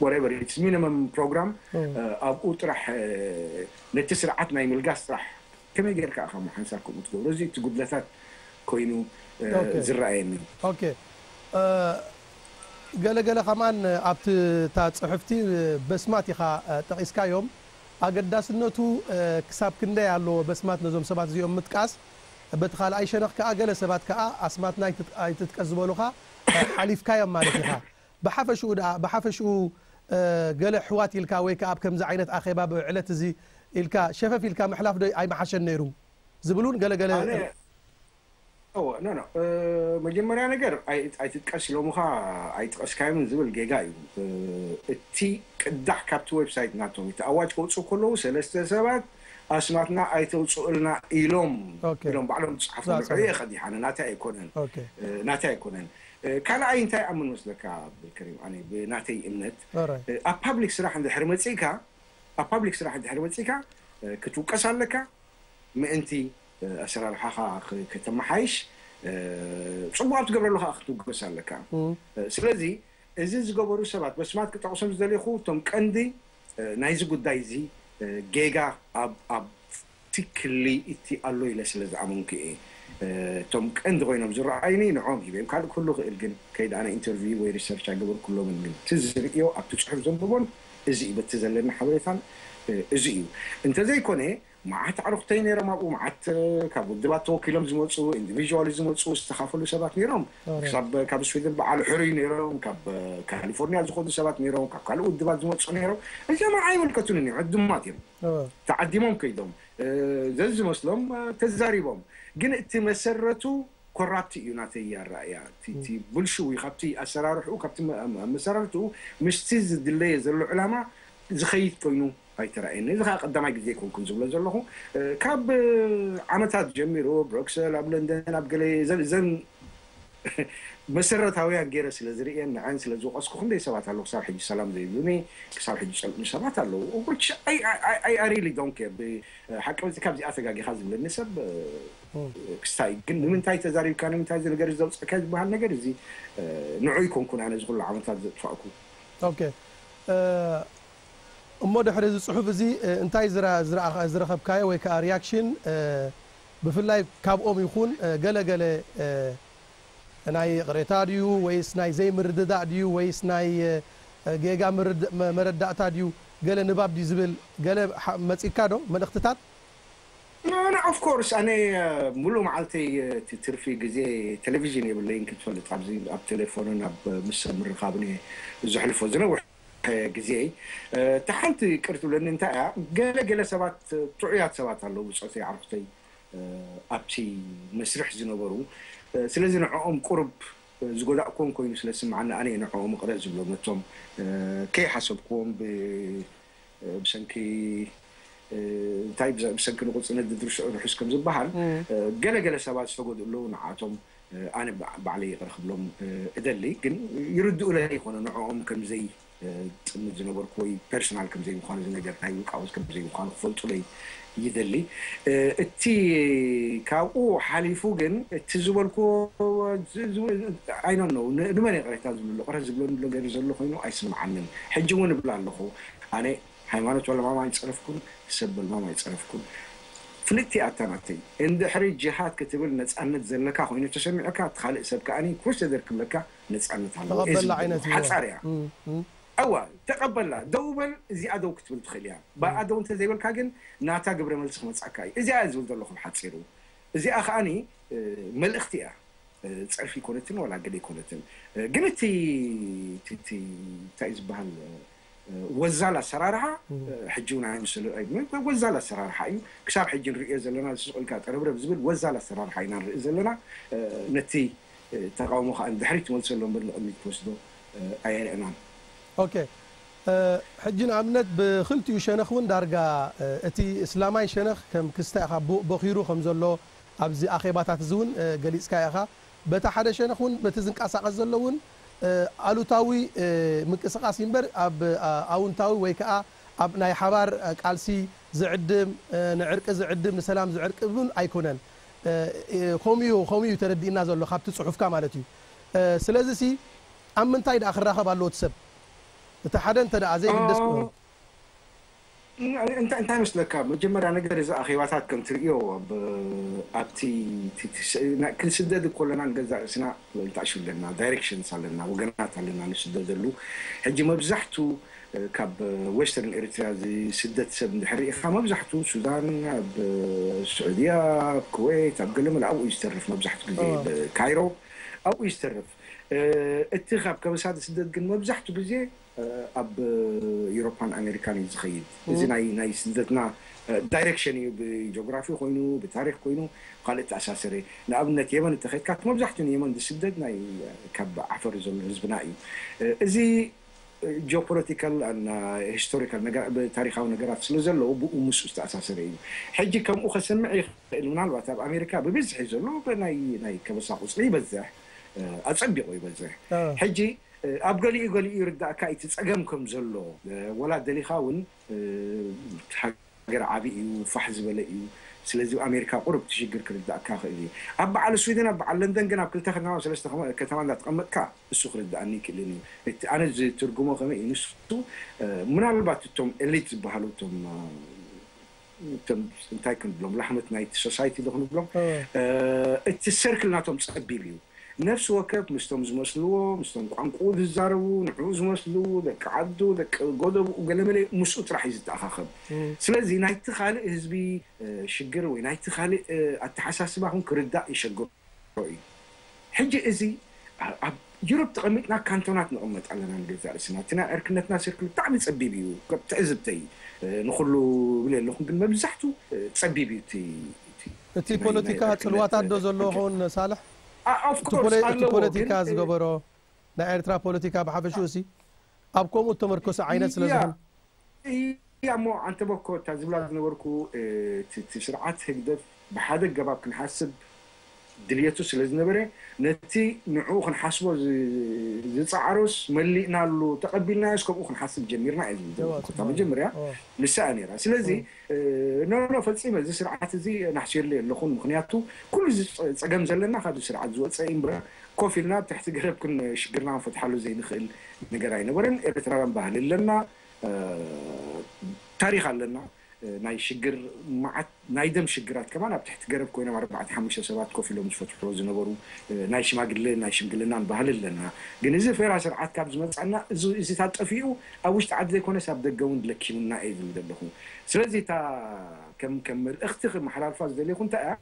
whatever it's minimum program፣ እ፣ ኣብኡ ጥራሕ፣ እ፣ ነቲ ስርዓት ናይ ምልጋስ ጥራሕ ከመይ ጌርካ ኢኻ እሞ ሓንሳብ ከምኡ ትገብሮ? እዚ እቲ ጉድለታት ኮይኑ፣ እ፣ ኦኬ። ዝረኣየኒ። ኦኬ። እ፣ ገለ ገለ ከማን ኣብቲ እታ ጽሕፍቲ በስማት ኢኻ፣ እ፣ ጠቒስካዮም። ኣገዳስነቱ፣ እ፣ ክሳብ ክንደይ ኣለዎ በስማት ነዞም ሰባት እዚኦም ምጥቃስ? በቲ ካልኣይ ሸነኽ ከኣ ገለ ሰባት ከኣ ኣስማትና ኣይትጥ-፣ ኣይትጥቀስ ዝበሉኻ፣ እ፣ ሓሊፍካዮም ማለት ኢኻ። ብሓፈሽኡ ደኣ፣ ብሓፈሽኡ፣ እ፣ ገለ ኣሕዋት ኢልካ ወይ ከኣ ኣብ ከምዚ ዓይነት ኣኼባ ብዕለት እዚ ኢልካ ሸፈፍ ኢልካ ምሕላፍ ዶ ኣይምሓሸን ነይሩ? ዝብሉን ገለ ገለ ኣነ፣ እወ፣ ኖ፣ ኖ፣ እ፣ መጀመርያ ነገር ኣይ-፣ ኣይትጥቀስ ኢሎምኻ ኣይጥቀስካዮምን ዝብል ጌጋ እዩ። እ፣ እቲ ቅዳሕ ካብቲ ዌብሳይት ናቶም፣ እቲ ኣዋጅ ከውጽኡ ከለዉ ሰለስተ ሰባት ኣስማትና ኣይተውጽኡልና ኢሎም፣ ኦኬ። ኢሎም ባዕሎም ዝጸሓፉ ዝኣጸፉ። ንዕኡ እየ ቀዲሓ፣ ኣነ ናተይ ኣይኮነን። ኦኬ። እ፣ ናተይ ኣይኮነን። እ፣ ካልኣይ እንታይ ይኣምን መስለካ፣ ዓብደልከሪም? ኣነ ብናተይ እምነት፣ ኦራይት። እ፣ ኣብ ፓብሊክ ስራሕ እንድሕር መጺእካ፣ ኣብ ፓብሊክ ስራሕ እንድሕር መጺእካ፣ እ፣ ክትውቀስ ኣለካ። ምእንቲ፣ እ፣ ኣሰራርሓኻ ክ-፣ ከተመሓይሽ፣ እ፣ ጽቡቕ ኣብ ትገብረሉ ከኣ ክትውቀስ ኣለካ። እም። እ፣ ስለዚ እዚ ዝገበሩ ሰባት በስማት ክጠቕሶም ዝደልኹ፣ እቶም ቀንዲ፣ እ፣ ናይዚ ጉዳይ እዚ፣ እ፣ ጌጋ ኣብ፣ ኣብ እቲ ክሊ እቲ ኣሎ ኢለ ስለ ዝኣመንኩ እየ። እ፣ እቶም ቀንዲ ኮይኖም ዝረኣዩኒ ንዕኦም ሂበዮም። ካልእ ክህሉ ክእል፣ ግን ከይደ ኣነ ኢንተርቪው ወይ ሪሰርች ኣይገበርኩሎምን። ግን እቲ ዝርእዮ ኣብቲ ጽሑፍ ዘንብቦን እዚ እዩ፣ በቲ ዘለኒ ሓበሬታን፣ እ፣ እዚ እዩ። እንተዘይኮነ፣ መዓት ኣዕሩኽተይ ነይሮም ኣብኡ፣ መዓት፣ እ፣ ካብ ውድባት ተወኪሎም ዝመጹ፣ ኢንዲቪዥዋሊ ዝመጹ፣ ዝተኻፈሉ ሰባት ነይሮም። ኦራይት። ክሳብ፣ ካብ ስዊድን በዓል ሕሩይ ነይሮም፣ ካብ፣ እ፣ ካሊፎርኒያ ዝኾኑ ሰባት ነይሮም፣ ካብ ካልእ ውድባት ዝመጹ ነይሮም። እዚኦም ኣይምልከቱንን እዮም፣ ዕዱማት እዮም። እወ። ተዓዲሞም ከይዶም፣ እ፣ ዘዝመስሎም፣ እ፣ ተዛሪቦም። ግን እቲ መሰረቱ ኮራፕት እዩ ናተይ ኣረኣእያ። እቲ፣ እቲ ብልሽው እዩ፣ ካብቲ ኣሰራርሕኡ፣ ካብቲ መ-፣ መ-፣ መሰራርትኡ ምስቲ ዝድለየ ዘሎ ዕላማ ዝኸይድ ኮይኑ ኣይተራእየኒ። እዚ ኸዓ ቀዳማይ ግዜ ኣይኮንኩን ዝብሎ ዘለኹ። እ፣ ካብ፣ እ፣ ዓመታት ጀሚሩ ብሩክሰል፣ ኣብ ለንደን፣ ኣብ ገለ ዘን፣ ዘን መሰረታውያን ገይረ ስለ ዝርእየን ንዐን ስለ ዝወቐስኩ ክንደይ ሰባት ኣለዉ ክሳብ ሕጂ ሰላም ዘይብሉኒ፣ ክሳብ ሕጂ ዝጸልኡኒ ሰባት ኣለዉ። Which I, I, I, I really don't care። ብ-፣ ሓቂ መጺእካ ኣብዚኣ ተጋጊኻ ዝብለኒ ሰብ፣ እ፣ እም። ክስታይ ግን ንምንታይ ተዛሪብካ፣ ንምንታይ እዚ ነገር እዚ ዘውጸእካ ዝበሃል ነገር እዚ፣ እ፣ ንዑ ኣይኮንኩን ኣነ እዚ ኩሉ ዓመታት ዘጥፋእኩ። ኦኬ። እ፣ እሞ ድሕሪ እዚ ጽሑፍ እዚ፣ እ፣ እንታይ ዝረ-፣ ዝረኣ-፣ ዝረኸብካዮ ወይ ከኣ ሪያክሽን፣ እ፣ ብፍላይ ካብኦም ይኹን፣ እ፣ ገለ ገለ፣ እ፣ ናይ ይቕሬታ ድዩ ወይስ ናይ ዘይምርድዳእ ድዩ ወይስ ናይ፣ እ፣ ጌጋ ምርድ-፣ መ-፣ መረዳእታ ድዩ? ገለ ንባብ ድዩ ዝብል ገለ መፂካ ዶ መልእክትታት? ኖ ኖ ኦፍ ኮርስ ኣነ ሙሉእ መዓልተይ እቲ ትርፊ ግዜ ቴሌቪዥን የብለይን ክትፈልጥ ኣብዚ ኣብ ቴሌፎንን ኣብ ምስ ሰብ ምርኻብን እየ ዘሕልፎ ዝነውሕ ግዜ። እቲ ሓንቲ ቅር ትብለኒ እንታይ እያ፣ ገለ ገለ ሰባት ጥዑያት ሰባት ኣለዉ ብፆተይ ዓርክተይ ኣብቲ መስርሕ ዝነበሩ፣ ስለዚ ንዕኦም ቁሩብ ዝጎዳእክዎም ኮይኑ ስለ ዝስምዓኒ ኣነ እየ ንዕኦም ይቕረ ዝብሎም ነቶም ከይሓሰብክዎም ብሰንኪ እንታይ ብሰንኪ ንቁፅነት ድድርሽዑ ርሑስ ከም ዝበሃል ገለገለ ሰባት ዝተጎድኡ ኣለዉ። ንዓቶም ኣነ ባዕለይ ይቕረ ክብሎም እደሊ፣ ግን ይርድኡለይ ይኾኑ ንዕኦም ከምዘይ ጥምት ዝነበርኩ ወይ ፐርሰናል ከምዘይ ምዃኑ እዚ ነገር ናይ ውልቃዊ ከምዘይ ምዃኑ ክፈልጡለይ ይደሊ። እቲ ካብኡ ሓሊፉ ግን እቲ ዝበልኩ ኣይኖ ነው ንመን ይቕሬታ ዝብሉ ቅረ ዝብለኒ ነገር ዘሎ ኮይኑ ኣይስምዓንን። ሕጂ እውን እብል ኣለኹ ኣነ ሃይማኖት ወለማማ ኣይፀረፍኩን፣ ሰብ ወለማማ ኣይፀረፍኩን። ፍልጥቲ ኣታ ናተይ እንድሕሪ ጅሃድ ክትብል ነፃነት ዘለካ ኮይኑ ተሰሚዑካ እቲ ካልእ ሰብ ከኣኒ ክሩሴደር ክብለካ ነፃነት ኣለዎ። ተቐበላ ዓይነት ሓፃር እያ። እዋ ተቐበላ ደው በል እዚኣ ደው ክትብል ትኽእል እያ። ብኣ ደው እንተዘይበልካ ግን ናታ ግብረ መልሲ ክመፃካ እዩ። እዚኣ እየ ዝብል ዘለኹ ብሓፂሩ። እዚኣ ከኣኒ መልእኽቲ እያ። ፀርፊ ኣይኮነትን ዋላ ገለ ኣይኮነትን። ግን እቲ እንታይ ዝበሃል ወዛል ኣሰራርሓ ሕጂ እውን ኣይምስል ወዛል ኣሰራርሓ እዩ። ክሳብ ሕጂ ንርእዮ ዘለና ዝስቕ ኢልካ ጠረብረብ ዝብል ወዛል ኣሰራርሓ ኢና ንርኢ ዘለና። ነቲ ተቃውሞ ከዓ ንድሕሪት ትመልሰሎም በር ንቕድሚት ትወስዶ ኣየርአናን። ኦኬ ሕጂ ንኣብነት ብክልቲኡ ሸነኽ እውን ዳርጋ እቲ እስላማይ ሸነኽ ከም ክስታይ ካብ ቦኺሩ ከም ዘሎ ኣብዚ ኣኼባታት እዚ እውን ገሊፅካ ኢኻ። በቲ ሓደ ሸነኽ እውን በቲ ዝንቀሳቐስ ዘሎ እውን ኣሉታዊ ምንቅስቃስ እምበር ኣብ ኣውንታዊ ወይ ከዓ ኣብ ናይ ሓባር ቃልሲ ዝዕድም ንዕርቂ ዝዕድም ንሰላም ዝዕርቂ እውን ኣይኮነን። ከምኡ ከምኡ ተረዲእና ዘሎ ካብቲ ፅሑፍካ ማለት እዩ። ስለዚ ሲ ኣብ ምንታይ ደኣ ክራኸብ ኣለዎ እቲ ሰብ? እቲ ሓደ እንተ ደኣ ዘይግደስ ክኾን እንታይ መስለካ መጀመርያ ነገር እዚ ኣኼባታት ከም ትርእዮ ኣብቲ ክንስደድ ከለና ንገዛ ርእስና እንታይ ሽው ኣለና ዳይሬክሽንስ ኣለና ወገናት ኣለና ንስደደሉ። ሕጂ መብዛሕቱ ካብ ዌስተርን ኤርትራ ዝስደድ ሰብ እንድሕር ርኢኻ መብዛሕቱ ሱዳን ኣብ ስዑድያ ኣብ ኩዌት ኣብ ገለመለ ኣብኡ እዩ ዝተርፍ መብዛሕቱ ግዜ ካይሮ ኣብኡ እዩ ዝተርፍ። እቲ ካብ ከበሳ ዝስደድ ግን መብዛሕቱ ግዜ ኣብ ዩሮፓን ኣሜሪካን እዩ ዝኸይድ። እዚ ናይ ናይ ስደትና ዳይሬክሽን እዩ ብጂኦግራፊ ኮይኑ ብታሪክ ኮይኑ ካልእ ተኣሳሰረ። ንኣብነት የመን እንተኸድካ እቲ መብዛሕትኡ ንየመን ዝስደድ ናይ ካብ ዓፈር ዘሎ ህዝብና እዩ። እዚ ጂኦፖለቲካል ሂስቶሪካል ታሪካዊ ነገራት ስለ ዘለዎ ብኡ ምስኡ ዝተኣሳሰረ እዩ። ሕጂ ከምኡ ከሰምዕ ይኽእል ምናልባት ኣብ ኣሜሪካ ብብዝሒ ዘሎ ናይ ናይ ከበሳ ቁፅሪ ይበዝሕ ኣፀቢቑ ይበዝሕ። ሕጂ ኣብ ገሊኡ ገሊኡ ይርዳእካ እቲ ፀገም ከም ዘሎ ወላ ደሊኻ እውን ሃገር ዓቢ እዩ ፋሕ ዝበለ እዩ። ስለዚ ኣሜሪካ ቁሩብ እቲ ሽግር ክርዳእካ ይኽእል እዩ። ኣብ በዓል ስዊድን ኣብ በዓል ለንደን ግን ኣብ ክልተ ከተማ ሰለስተ ከተማ እንዳተቐመጥካ እሱ ክርዳእኒ ይክእልን እዩ። እቲ ኣነ ዝትርጉሞ ከመይ እዩ ንሱ ምናልባት እቶም ኤሊት ዝበሃሉ እቶም እንታይ ክንብሎም ላሕመት ናይቲ ሶሳይቲ ዶ ክንብሎም እቲ ሰርክል ናቶም ፀቢብ እዩ። ነፍሲ ወከፍ ምስቶም ዝመስልዎ ምስቶም ቋንቁኡ ዝዛረቡ ንዕኡ ዝመስሉ ደቂ ዓዱ ደቂ ጎደብኡ ገለመለ ምስኡ ጥራሕ እዩ ዝተኣኻኸብ። ስለዚ ናይቲ ካልእ ህዝቢ ሽግር ወይ ናይቲ ካልእ ኣተሓሳስባ ኹን ክርዳእ ይሸግሮ እዩ። ሕጂ እዚ ኣብ ዩሮፕ ተቐሚጥና ካንቶናት ንቕመጥ ኣለና ንገዛእ ርእስና እቲ ናይ ዕርክነትና ስርክል ብጣዕሚ ፀቢብ እዩ። ትዕዝብተይ ንኩሉ ብል ኣለኹም ግን መብዛሕቱ ፀቢብ እዩ እቲ እቲ ፖለቲካ ፅልዋታት ዶ ዘለዎ ኸውን ሳልሕ? እቲ ፖለቲካ ዝገበሮ ናይ ኤርትራ ፖለቲካ ብሓፈሽኡ ሲ ኣብ ከምኡ እተመርኮሰ ዓይነት ስለ ዝኾነ እያ እሞ ኣንተ በኮ እታ ዝብላ ዝነበርኩ እቲ ስርዓት ህግደፍ ብሓደ ገባብ ክንሓስብ ድልየቱ ስለ ዝነበረ ነቲ ንዕኡ ክንሓስቦ ዝፃዕሮስ መሊእናሉ ተቐቢልናዮስ ከምኡ ክንሓስብ ጀሚርና እየ ዝብል ዘለኩ መጀመርያ ንሳ እያ ነይራ። ስለዚ ኖ ኖ ፈፂመ እዚ ስርዓት እዚ ናሕሲየሉ የለኹን። ምክንያቱ ኩሉ እዚ ፀገም ዘለና ካብዚ ስርዓት ዝወፀ እዩ እምበር ኮፍ ኢልና ኣብ ትሕቲ ገረብ ክን ሽግርና ክንፈትሓሉ ዘይንኽእል ነገር ኣይነበረን። ኤርትራውያን ባህሊ ኣለና፣ ታሪኽ ኣለና። ናይ ሽግር መዓት ናይ ደም ሽግራት ከማን ኣብ ትሕቲ ገረብ ኮይኖም ኣርባዕተ ሓሙሽተ ሰባት ኮፍ ኢሎም ዝፈትሕዎ ዝነበሩ ናይ ሽማግለ ናይ ሽምግልናን ባህሊ ኣለና። ግን እዚ ፌራ ስርዓት ካብ ዝመፃና እዚታት ጠፊኡ ኣብ ውሽጢ ዓዲ ዘይኮነስ ኣብ ደገ እውን ለኪሙና እየ ዝብል ዘለኹ። ስለዚ እታ ከም ከም መልእኽቲ ክመሓላልፋ ዝደለኹ እንታይ እያ፣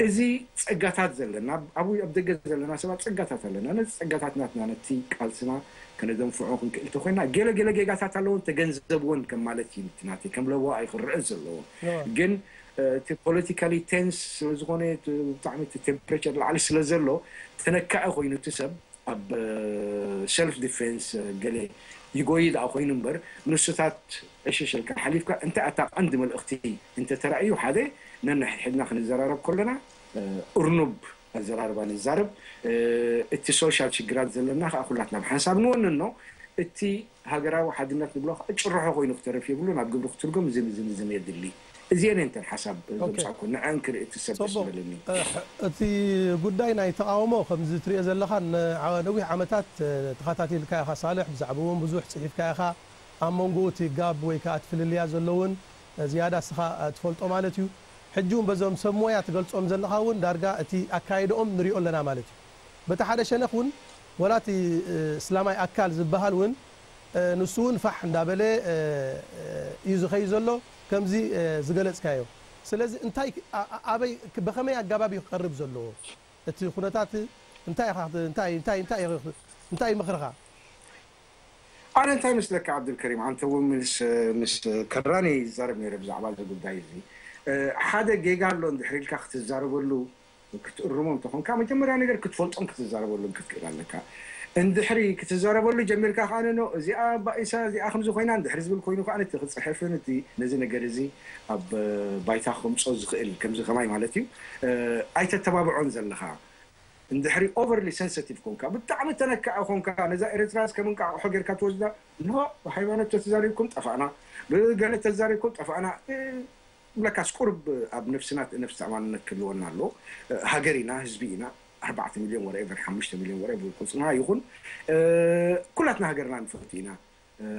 እዚ ጸጋታት ዘለና ኣብኡ ኣብ ደገ ዘለና ሰባት ጸጋታት ኣለና። ነዚ ጸጋታት ናትና ነቲ ቃልስና ከነደንፍዖ ክንክእል ተኮይና ገለ ገለ ጌጋታት ኣለዎን ተገንዘብዎን ከም ማለት እዩ። እቲ ናተይ ከም ለዋእ ኣይክርአ ዘለዎ ግን እቲ ፖለቲካሊ ቴንስ ስለዝኾነ ብጣዕሚ እቲ ቴምፕሬቸር ላዕሊ ስለ ዘሎ ተነካኢ ኮይኑ እቲ ሰብ ኣብ ሰልፍ ዲፌንስ ገለ ይጎይ ደኣ ኮይኑ እምበር ንሱታት ዕሽሽ ኢልካ ሓሊፍካ እንታይ ኣታ ቀንዲ መልእኽቲ እንተተራእዩ ሓደ ነንሕድሕድና ክንዘራረብ ከለና እርኑብ ኣዘራርባ ንዛረብ። እቲ ሶሻል ሽግራት ዘለና ከዓ ኩላትና ብሓንሳብ ንወንኖ። እቲ ሃገራዊ ሓድነት ንብሎ ከዓ ጭርሖ ኮይኑ ክተርፍ የብሉን። ኣብ ግብሪ ክትርጎም እዚ ንዚ ንዚ የድሊ። እዚአን እንተን ሓሳብ ዘምፃእኩ ንዐን ክርኢ እቲ ሰብ ደስ ዝበለኒ። እቲ ጉዳይ ናይ ተቃውሞ ከምዚ ትሪኦ ዘለኻ ነዊሕ ዓመታት ተኸታቲልካ ኢኻ ሳልሕ፣ ብዛዕባኡ እውን ብዙሕ ፅሒፍካ ኢኻ። ኣብ መንጎ እቲ ጋብ ወይ ከዓ እቲ ፍልልያ ዘሎ እውን ዝያዳ እስኻ ትፈልጦ ማለት እዩ። ሕጂ እውን በዞም ሰብ ሞያ ትገልፆም ዘለኻ እውን ዳርጋ እቲ ኣካይደኦም ንሪኦ ኣለና ማለት እዩ። በቲ ሓደ ሸነኽ እውን ወላ እቲ እስላማይ ኣካል ዝበሃል እውን ንሱ እውን ፋሕ እንዳበለ እዩ ዝኸይ ዘሎ ከምዚ ዝገለፅካዮ። ስለዚ እንታይ ኣበይ በኸመይ ኣጋባብ እዩ ክቀርብ ዘለዎ እቲ ኩነታት እንታይ እንታይ እንታይ እንታይ እንታይ ምኽርኻ? ኣነ እንታይ መስለካ ዓብዱልከሪም፣ ኣንተ እውን ምስ ምስ ከራኒ ይዛረብ ነይረ ብዛዕባ እዚ ጉዳይ እዚ። ሓደ ጌጋ ኣሎ እንድሕር ኢልካ ክትዛረበሉ ክትእርሞ እንተኾንካ መጀመርያ ነገር ክትፈልጦን ክትዛረበሉን ክትክእል ኣለካ። እንድሕሪ ክትዛረበሉ ጀሚርካ ከዓ ኖ እዚኣ ባኢሳ እዚኣ ከምዚ ኮይና እንድሕሪ ዝብል ኮይኑ ከዓ እቲ ክፅሕፍን እቲ ነዚ ነገር እዚ ኣብ ባይታ ከምፆ ዝኽእል ከምዚ ከማይ ማለት እዩ ኣይተተባብዖን ዘለኻ። እንድሕሪ ኦቨርሊ ሰንሰቲቭ ኮንካ ብጣዕሚ ተነካኢ ኮንካ ነዛ ኤርትራ እስከ ምንቃቕሖ ጌርካ ትወስዳ ኖ ብሃይማኖት ተተዛሪብኩም ጠፋእና ብገለ ተዛሪብኩም ጠፋእና ብለካስ ቁርብ ኣብ ነፍስና ነፍስ ተኣማንነት ክህልወና ኣለዎ። ሃገር ኢና፣ ህዝቢ ኢና፣ ኣርባዕተ ሚልዮን ወረኤቨር ሓሙሽተ ሚልዮን ወረኤቨር ቁፅና ይኹን ኩላትና ሃገርና ንፈቱ ኢና።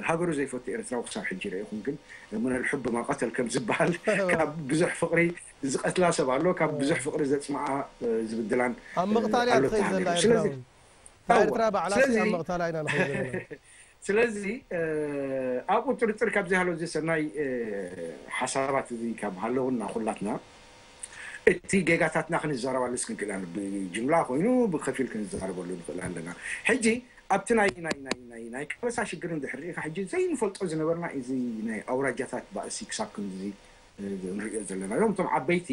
ሃገሩ ዘይፈቱ ኤርትራዊ ክሳብ ሕጂ ረኢኹም ግን من الحب ما قتل ከም ዝበሃል ካብ ብዙሕ ፍቅሪ ዝቀትላ ሰብ ኣሎ ካብ ብዙሕ ፍቅሪ ዘፅምዓ ዝብድላን ኣብ ምቕታል እያ ትኸይድ ዘላ ኤርትራ እውን። ኤርትራ ባዕላ ኣብ ምቕታላ ኢና ንኸይድ ዘለና። ስለዚ ኣብኡ ጥርጥር ካብ ዘይሃለዉ እዚ ሰናይ ሓሳባት እዚ ካብ ሃለውና ኩላትና እቲ ጌጋታትና ክንዘረባሉስ ክንክእል ብጅምላ ኮይኑ ብከፊል ክንዘረበሉ ንኽእል ኣለና። ሕጂ ኣብቲ ናይ ናይ ናይ ናይ ናይ ቀበሳ ሽግር እንድሕር ርኢኻ ሕጂ ዘይንፈልጦ ዝነበርና እዚ ናይ ኣውራጃታት ባእሲ ክሳብ ክንዚ ንሪኦ ዘለና እዮም። እቶም ዓበይቲ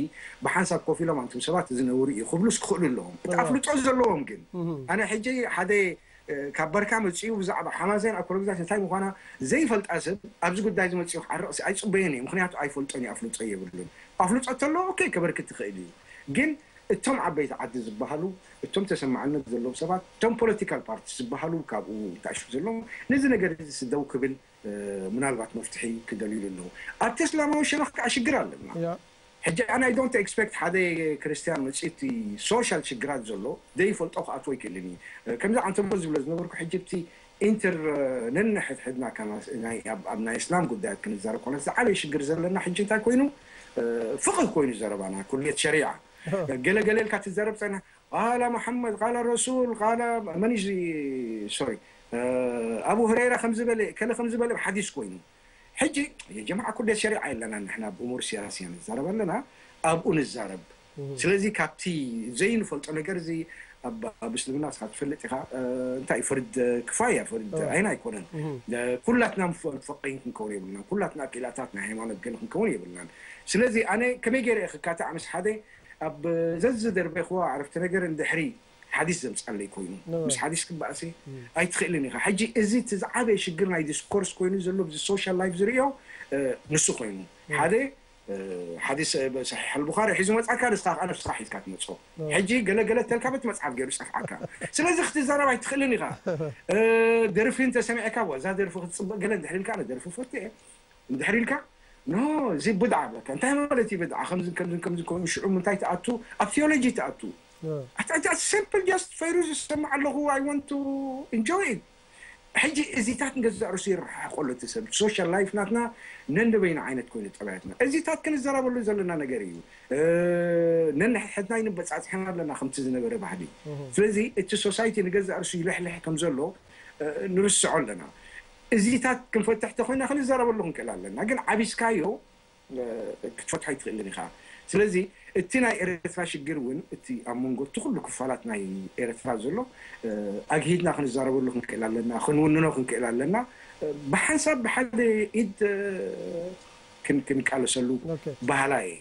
ብሓንሳብ ኮፍ ኢሎም ኣንቱም ሰባት እዚ ነውሪ እዩ ክብሉስ ክኽእሉ ኣለዎም። እቲ ኣፍልጦ ዘለዎም ግን ኣነ ሕጂ ሓደ ካብ በርካ መፅኡ ብዛዕባ ሓማሴን ኣኮሎግዛሽ እንታይ ምዃና ዘይፈልጣ ሰብ ኣብዚ ጉዳይ ዝመፅኡ ክዓርቕ ኣይፅበዮን እዩ። ምክንያቱ ኣይፈልጦን እዩ፣ ኣፍልጦ የብሉን። ኣፍልጦ ተለዎ ኦኬ ከበርክት ትኽእል እዩ። ግን እቶም ዓበይቲ ዓዲ ዝበሃሉ እቶም ተሰማዕነት ዘለዎም ሰባት እቶም ፖለቲካል ፓርቲ ዝበሃሉ ካብኡ ተኣሽፉ ዘለዎም ነዚ ነገር እዚ ስደው ክብል ምናልባት መፍትሒ ክደልዩሉ ኣለዉ። ኣብቲ እስላማዊ ሸነኽ ከዓ ሽግር ኣለና። ሕጂ ኣነ I don't expect ሓደ ክርስትያን መፅኡ እቲ ሶሻል ሽግራት ዘሎ ዘይፈልጦ ክኣትዎ ኣይክእልን እዩ። ከምዚ ዓንተቦ ዝብሎ ዝነበርኩ ሕጂ እቲ ኢንተር ነንሕድሕድና ኣብ ናይ እስላም ጉዳያት ክንዛረብ ኮነ ዝዓበየ ሽግር ዘለና ሕጂ እንታይ ኮይኑ ፍቕህ ኮይኑ ዘረባና ኩልየት ሸሪዓ ገለገለ ኢልካ ትዛረብ ፀና ቃላ መሓመድ ቃላ ረሱል ቃላ መን እዩ ሶሪ ኣቡ ሁረይራ ከምዝበለ ከለ ከምዝበለ ሓዲስ ኮይኑ ሕጂ የጀማዓ ኩልየት ሸሪዓ የለና ንሕና ብእሙር ሲያስያ ንዛረብ ኣለና ኣብኡ ንዛረብ ስለዚ ካብቲ ዘይንፈልጦ ነገር እዚ ኣብ እስልምና ስኻ ትፈልጥ ኢኻ እንታይ ፈርድ ክፋያ ፈርድ ዓይን ኣይኮነን ኩላትና ፈቂን ክንከውን የብልናን ኩላትና ኣኪላታት ናይ ሃይማኖት ገለ ክንከውን የብልናን ስለዚ ኣነ ከመይ ገይረ እየ ክካታዕ ምስ ሓደ ኣብ ዘዝደርበይክዎ ዓረፍተ ነገር እንድሕሪ ሓዲስ ዘምፃለይ ኮይኑ ምስ ሓዲስ ክበኣሲ ኣይትኽእልን ኢኻ ሕጂ እዚ እቲ ዝዓበየ ሽግር ናይ ዲስኮርስ ኮይኑ ዘሎ ብዚ ሶሻል ላይፍ ዝርእዮ ንሱ ኮይኑ ሓደ ሓዲስ ሰሒሕ ኣልቡኻሪ ሒዙ መፅኣካ ንስኻ ከዓ ነፍስኻ ሒዝካ ትመፅኦ ሕጂ ገለገለ ተልካ በቲ መፅሓፍ ገይሩ ፀፍዓካ ስለዚ ክትዘረብ ኣይትኽእልን ኢኻ ደርፊ እንተሰሚዕካ እዛ ደርፊ ክትፅበቅ ገለ እንድሕር ኢልካ ኣነ ደርፊ ፈቱ እየ እንድሕር ኢልካ ኖ እዚ ብድዓ ብለካ እንታይ ማለት እዩ ብድዓ ከምዚ ከምዚ ከምዚ ኮይኑ ሽዑ ምንታይ ትኣቱ ኣብ ቴዎሎጂ ትኣቱ ኣታ simple just ፈይሩዝ ዝሰምዕ ኣለኹ I want to enjoy it ሕጂ እዚታት ንገዛእ ርእሱ ይረሓቆ ኣሎ እቲ ሰብ። ሶሻል ላይፍ ናትና ነንበይና ዓይነት ኮይኑ ጠባያትና። እዚታት ክንዘረበሉ ዘለና ነገር እዩ። ነንሕድሕድና ይንበጻጽሐና ኣለና ከምቲ ዝነበረ ባህሊ። ስለዚ እቲ ሶሳይቲ ንገዛእ ርእሱ ይልሕልሕ ከም ዘሎ ንርስዖ ኣለና። እዚታት ክንፈትሕ ተኮይና ክንዘረበሉ ክንክእል ኣለና። ግን ዓቢስካዮ ክትፈትሖ ኣይትኽእልን ኢኻ። ስለዚ እቲ ናይ ኤርትራ ሽግር እውን እቲ ኣብ መንጎ እቲ ኩሉ ክፋላት ናይ ኤርትራ ዘሎ ኣግሂድና ክንዛረበሉ ክንክእል ኣለና፣ ክንውንኖ ክንክእል ኣለና። ብሓንሳብ ብሓደ ኢድ ክንቃለሰሉ ባህላ እየ።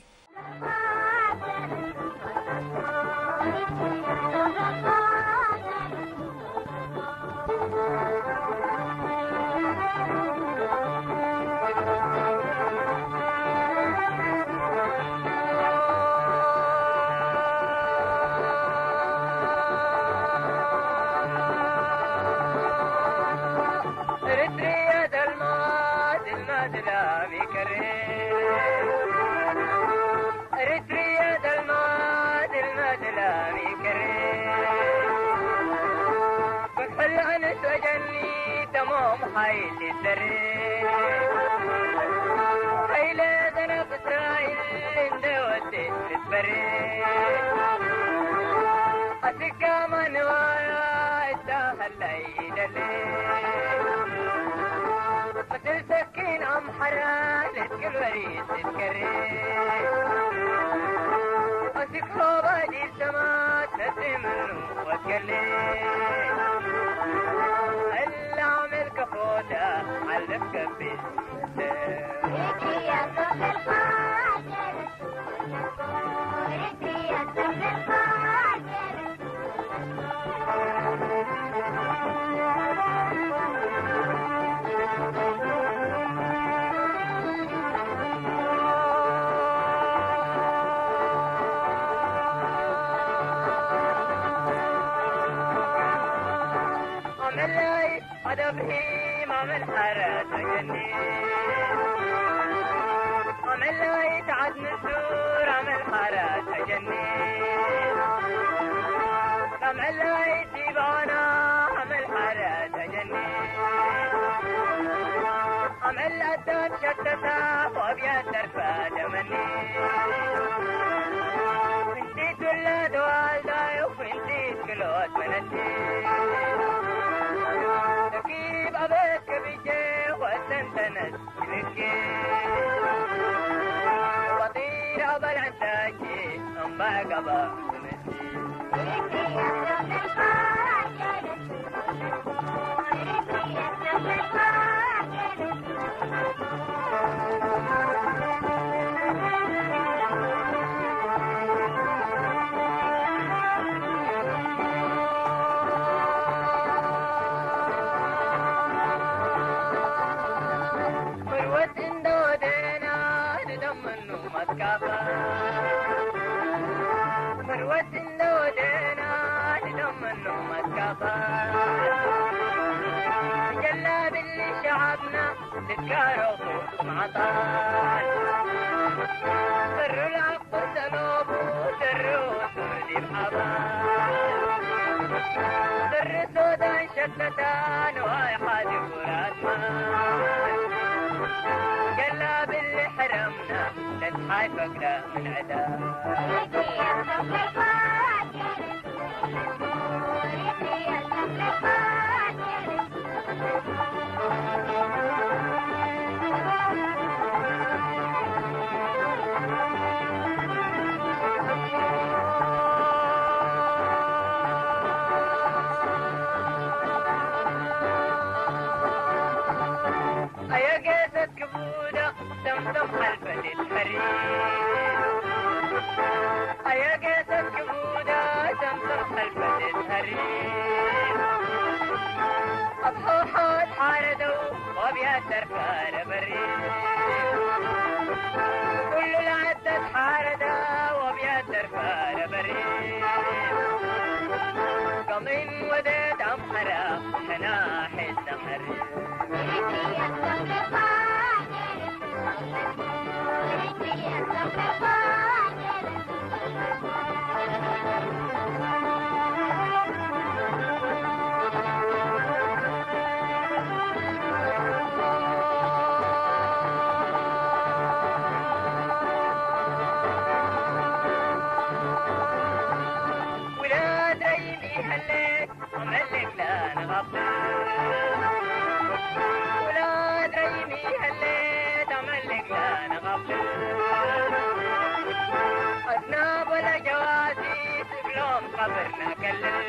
قبرنا كلل.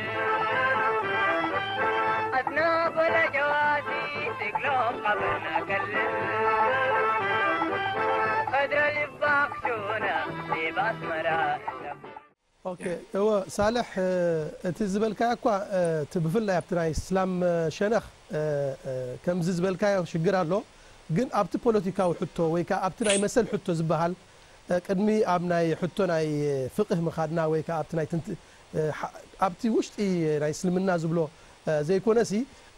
أدنى بلا جوازي سقلهم قبرنا كلل. قدر لباك شونا لباس مرا. ኦኬ፣ እወ ሳልሕ፣ እቲ ዝበልካዮ እኳ፣ እቲ ብፍላይ ኣብቲ ናይ እስላም ሸነኽ ከምዚ ዝበልካዮ ሽግር ኣሎ። ግን ኣብቲ ፖለቲካዊ ሕቶ ወይ ከዓ ኣብቲ ናይ መሰል ሕቶ ዝበሃል፣ ቅድሚ ኣብ ናይ ሕቶ ናይ ፍቕህ ምኻድና ወይ ከዓ ኣብቲ ናይ ትንት ኣብቲ ውሽጢ ናይ እስልምና ዝብሎ ዘይኮነሲ፣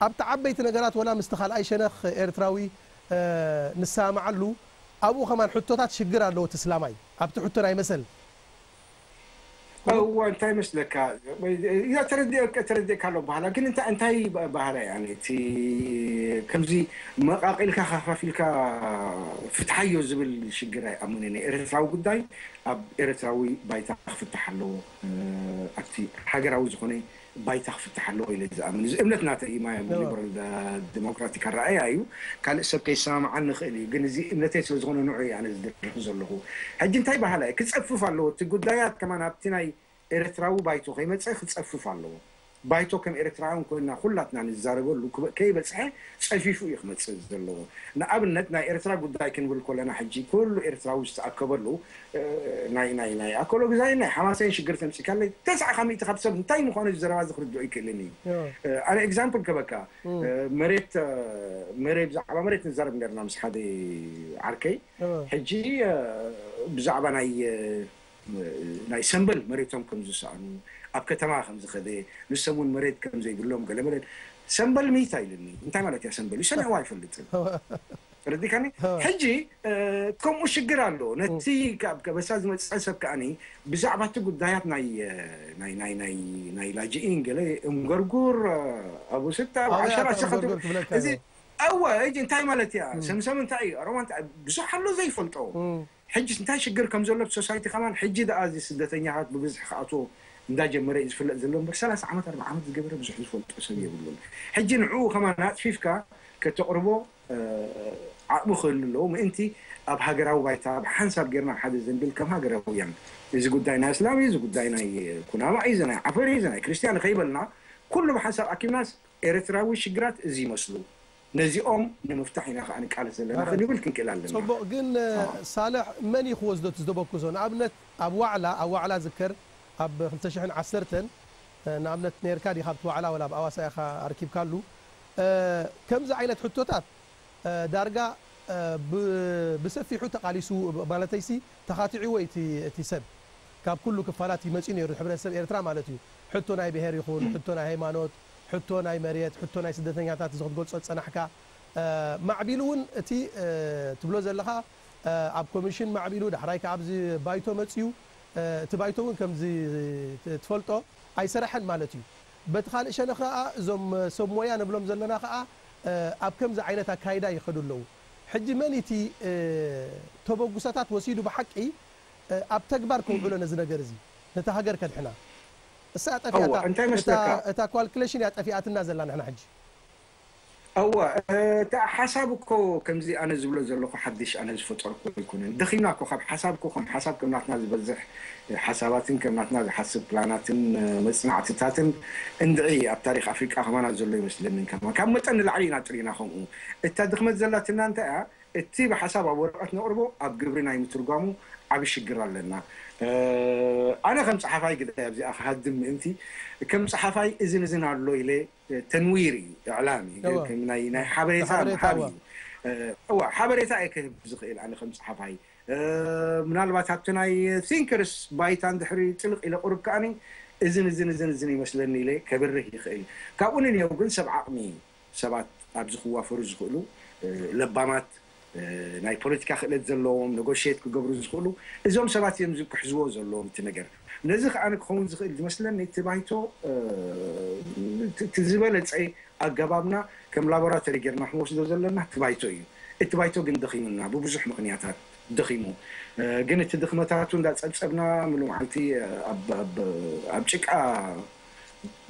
ኣብቲ ዓበይቲ ነገራት ወላ ምስቲ ካልኣይ ሸነኽ ኤርትራዊ ንሰማማዓሉ፣ ኣብኡ ከማን ሕቶታት ሽግር ኣለዎ እቲ እስላማይ ኣብቲ ሕቶ ናይ መሰል። እዋ እንታይ መስለካ? እያ ተረዲኦ ተረዲእካ ኣሎ ባህላ ግን እንታይ እንታይ ባህላ እያ እቲ ከምዚ መቃቂልካ ከፋፊልካ ፍትሓዮ ዝብል ሽግር ኣይኣምንን እየ። ኤርትራዊ ጉዳይ ኣብ ኤርትራዊ ባይታ ክፍታሕ ኣለዎ። ኣብቲ ሃገራዊ ዝኾነ ባይታ ክፍታሕ ኣለዎ ኢለ ዝኣምን። እዚ እምነት ናተይ እዩ፣ ማይ ሊበራል ዲሞክራቲክ ኣረኣእያ እዩ። ካልእ ሰብ ከይሰማምዓኒ ይኽእል እዩ፣ ግን እዚ እምነተይ ስለ ዝኾነ ንዑ እየ ኣነ ዝድርኽ ዘለኹ። ሕጂ እንታይ በሃላ እየ? ክጸፍፍ ኣለዎ። እቲ ጉዳያት ከማን ኣብቲ ናይ ኤርትራዊ ባይቶ ከይመጸ ክጸፍፍ ኣለዎ። ባይቶ ከም ኤርትራውያን ኮይና ኩላትና ንዛረበሉ ክበ- ከይበጽሐ ጸፊፉ እዩ ክመጽእ ዘለዎ። ንኣብነት ናይ ኤርትራ ጉዳይ ክንብል ከለና ሕጂ ኩሉ ኤርትራዊ ዝተኣከበሉ ናይ ናይ ናይ ኣኮሎ ግዛይ ናይ ሓማሰን ሽግር ተምፂካለይ ተስዓ ካብ ሚእቲ ካብ ሰብ እንታይ ምዃኑ እዚ ዘረባ እዚ ክርድኦ ይክእልን እዩ። ኣነ ኤግዛምፕል ከበካ መሬት መሬት ብዛዕባ መሬት ንዛረብ ነርና ምስ ሓደ ዓርከይ ሕጂ ብዛዕባ ናይ ናይ ሰንበል መሬቶም ከም ዝሰኣኑ ኣብ ከተማ ከም ዝኸደ ንሶም እውን መሬት ከም ዘይብሎም ገለ መለ ሰንበል ሚታ ኢልኒ እንታይ ማለት እያ ሰንበል እዩ ሰሚዕዋ ኣይፈልጥን ተረዲካኒ ሕጂ ከምኡ ሽግር ኣሎ ነቲ ካብ ከበሳ ዝመፅእ ሰብ ከኣኒ ብዛዕባ እቲ ጉዳያት ናይ ናይ ናይ ናይ ናይ ላጅኢን ገለ እምገርጉር ኣቡስታ ዓሸራ ሸኸት እዚ ኣወ ሕጂ እንታይ ማለት እያ ሰምሰም እንታይ እዩ ኣሮማ እንታይ ብዙሕ ኣሎ ዘይፈልጦ ሕጂ እንታይ ሽግር ከም ዘሎ ሶሳይቲ ከማን ሕጂ ደኣ እዚ ስደተኛታት ብብዝሒ ክኣትዎ እንዳጀመረ እዩ ዝፍለጥ ዘሎ እምበር ሰላሳ ዓመት ኣርባ ዓመት ዝገበረ ብዙሕ ዝፈልጦ ሰብ የብሉን ሕጂ ንዕኡ ከማን ኣጥፊፍካ ከተቕርቦ ዓቕሚ ክህሉ ኣለዎ ምእንቲ ኣብ ሃገራዊ ባይታ ብሓንሳብ ጌርና ሓደ ዘንብል ከም ሃገራውያን እዚ ጉዳይ ናይ እስላም እዩ እዚ ጉዳይ ናይ ኩናማ እዩ እዚ ናይ ዓፈር እዩ እዚ ናይ ክርስትያን ከይበልና ኩሉ ብሓንሳብ ኣኪብናስ ኤርትራዊ ሽግራት እዚ ይመስሉ ነዚኦም ንምፍታሕ ኢና ከዓ ንቃለስ ዘለና ክንብል ክንክእል ኣለና ፅቡቅ ግን ሳልሕ መን እዩ ክወስዶ እቲ ዝተበኩሶ ንኣብነት ኣብ ዋዕላ ኣብ ዋዕላ ዝከር ኣብ ክልተ ሽሕን ዓሰርተን ንኣብነት ነርካ ዲካ ኣብቲ ዋዕላ ወላ ኣብ ኣዋሳ ኢካ ኣርኪብካሉ ከምዚ ዓይነት ሕቶታት ዳርጋ ብሰፊሑ ተቃሊሱ ማለተይሲ ተኻቲዕዎ እቲ ሰብ ካብ ኩሉ ክፋላት ይመፅኡ ነይሩ ሕብረተሰብ ኤርትራ ማለት እዩ ሕቶ ናይ ብሄር ይኹን ሕቶ ናይ ሃይማኖት ሕቶ ናይ መሬት ሕቶ ናይ ስደተኛታት እዚ ክትገልፆ ዝፀናሕካ ማዕቢሉ እውን እቲ ትብሎ ዘለካ ኣብ ኮሚሽን ማዕቢሉ ዳሕራይ ከዓ ኣብዚ ባይቶ መፅዩ እቲ ባይቶ እውን ከምዚ ትፈልጦ ኣይሰረሐን ማለት እዩ በቲ ካልእ ሸነ ከዓ እዞም ሰብ ሞያ ንብሎም ዘለና ከዓ ኣብ ከምዚ ዓይነት ኣካይዳ ይኸዱ ኣለዉ ሕጂ መን እቲ ተበጉሰታት ወሲዱ ብሓቂ ኣብ ተግባር ከውዕሎ ነዚ ነገር እዚ ነታ ሃገር ከድሕና እሳ ጠፊኣታ እታ ካልኩሌሽን እያ ጠፊኣትና ዘላ ንሕና ሕጂ እወ እቲ ሓሳብ እኮ ከምዚ ኣነ ዝብሎ ዘለኹ ሓድሽ ኣነ ዝፈጠርኩ ኣይኮነን ደኺምና እኮ ካብ ሓሳብ እኮ ከም ሓሳብ ከም ናትና ዝበዝሕ ሓሳባትን ከም ናትና ዝሓስብ ፕላናትን መፅናዕትታትን እንድዒ ኣብ ታሪክ ኣፍሪቃ ከማና ዘሎ ይመስለኒ ከማ ካብ መጠን ንላዕሊ ኢና ጥሪና ከምኡ እታ ድኽመት ዘላትና እንታይ እያ እቲ ብሓሳብ ኣብ ወረቐት ነቕርቦ ኣብ ግብሪ ናይ ምትርጓሙ ዓቢ ሽግር ኣለና ኣነ ከም ፀሓፋይ ግዳ ኣብዚኣ ክሃድም ምእንቲ ከም ፀሓፋይ እዝን እዝን ኣሎ ኢለ ተንዊር እዩ እዕላም እዩ ናይ ሓበሬታ ምሃብ እዩ እዋ ሓበሬታ እየ ክህብ ዝኽእል ኣነ ከም ፀሓፋይ ምናልባት ኣብቲ ናይ ቲንከርስ ባይታ እንድሕሪ ጥልቕ ኢለ ቁርብ ከኣኒ እዝን እዝን እዝን እዝን ይመስለኒ ኢለ ከብርህ ይኽእል ካብኡ ንንየው ግን ሰብ ዓቕሚ ሰባት ኣብዚ ክዋፈሩ ዝኽእሉ ለባማት ናይ ፖለቲካ ክእለት ዘለዎም ነጎሽት ክገብሩ ዝኽእሉ እዞም ሰባት እዮም ዝክሕዝዎ ዘለዎም እቲ ነገር ነዚ ከዓ ክኸውን ዝኽእል ዝመስለኒ እቲ ባይቶ እቲ ዝበለፀ ኣገባብና ከም ላቦራቶሪ ጌርና ክንወስዶ ዘለና እቲ ባይቶ እዩ እቲ ባይቶ ግን ደኺሙና ብብዙሕ ምክንያታት ደኺሙ ግን እቲ ድኽመታቱ እንዳፀብፀብና ምሉ መዓልቲ ኣብ ጭቃ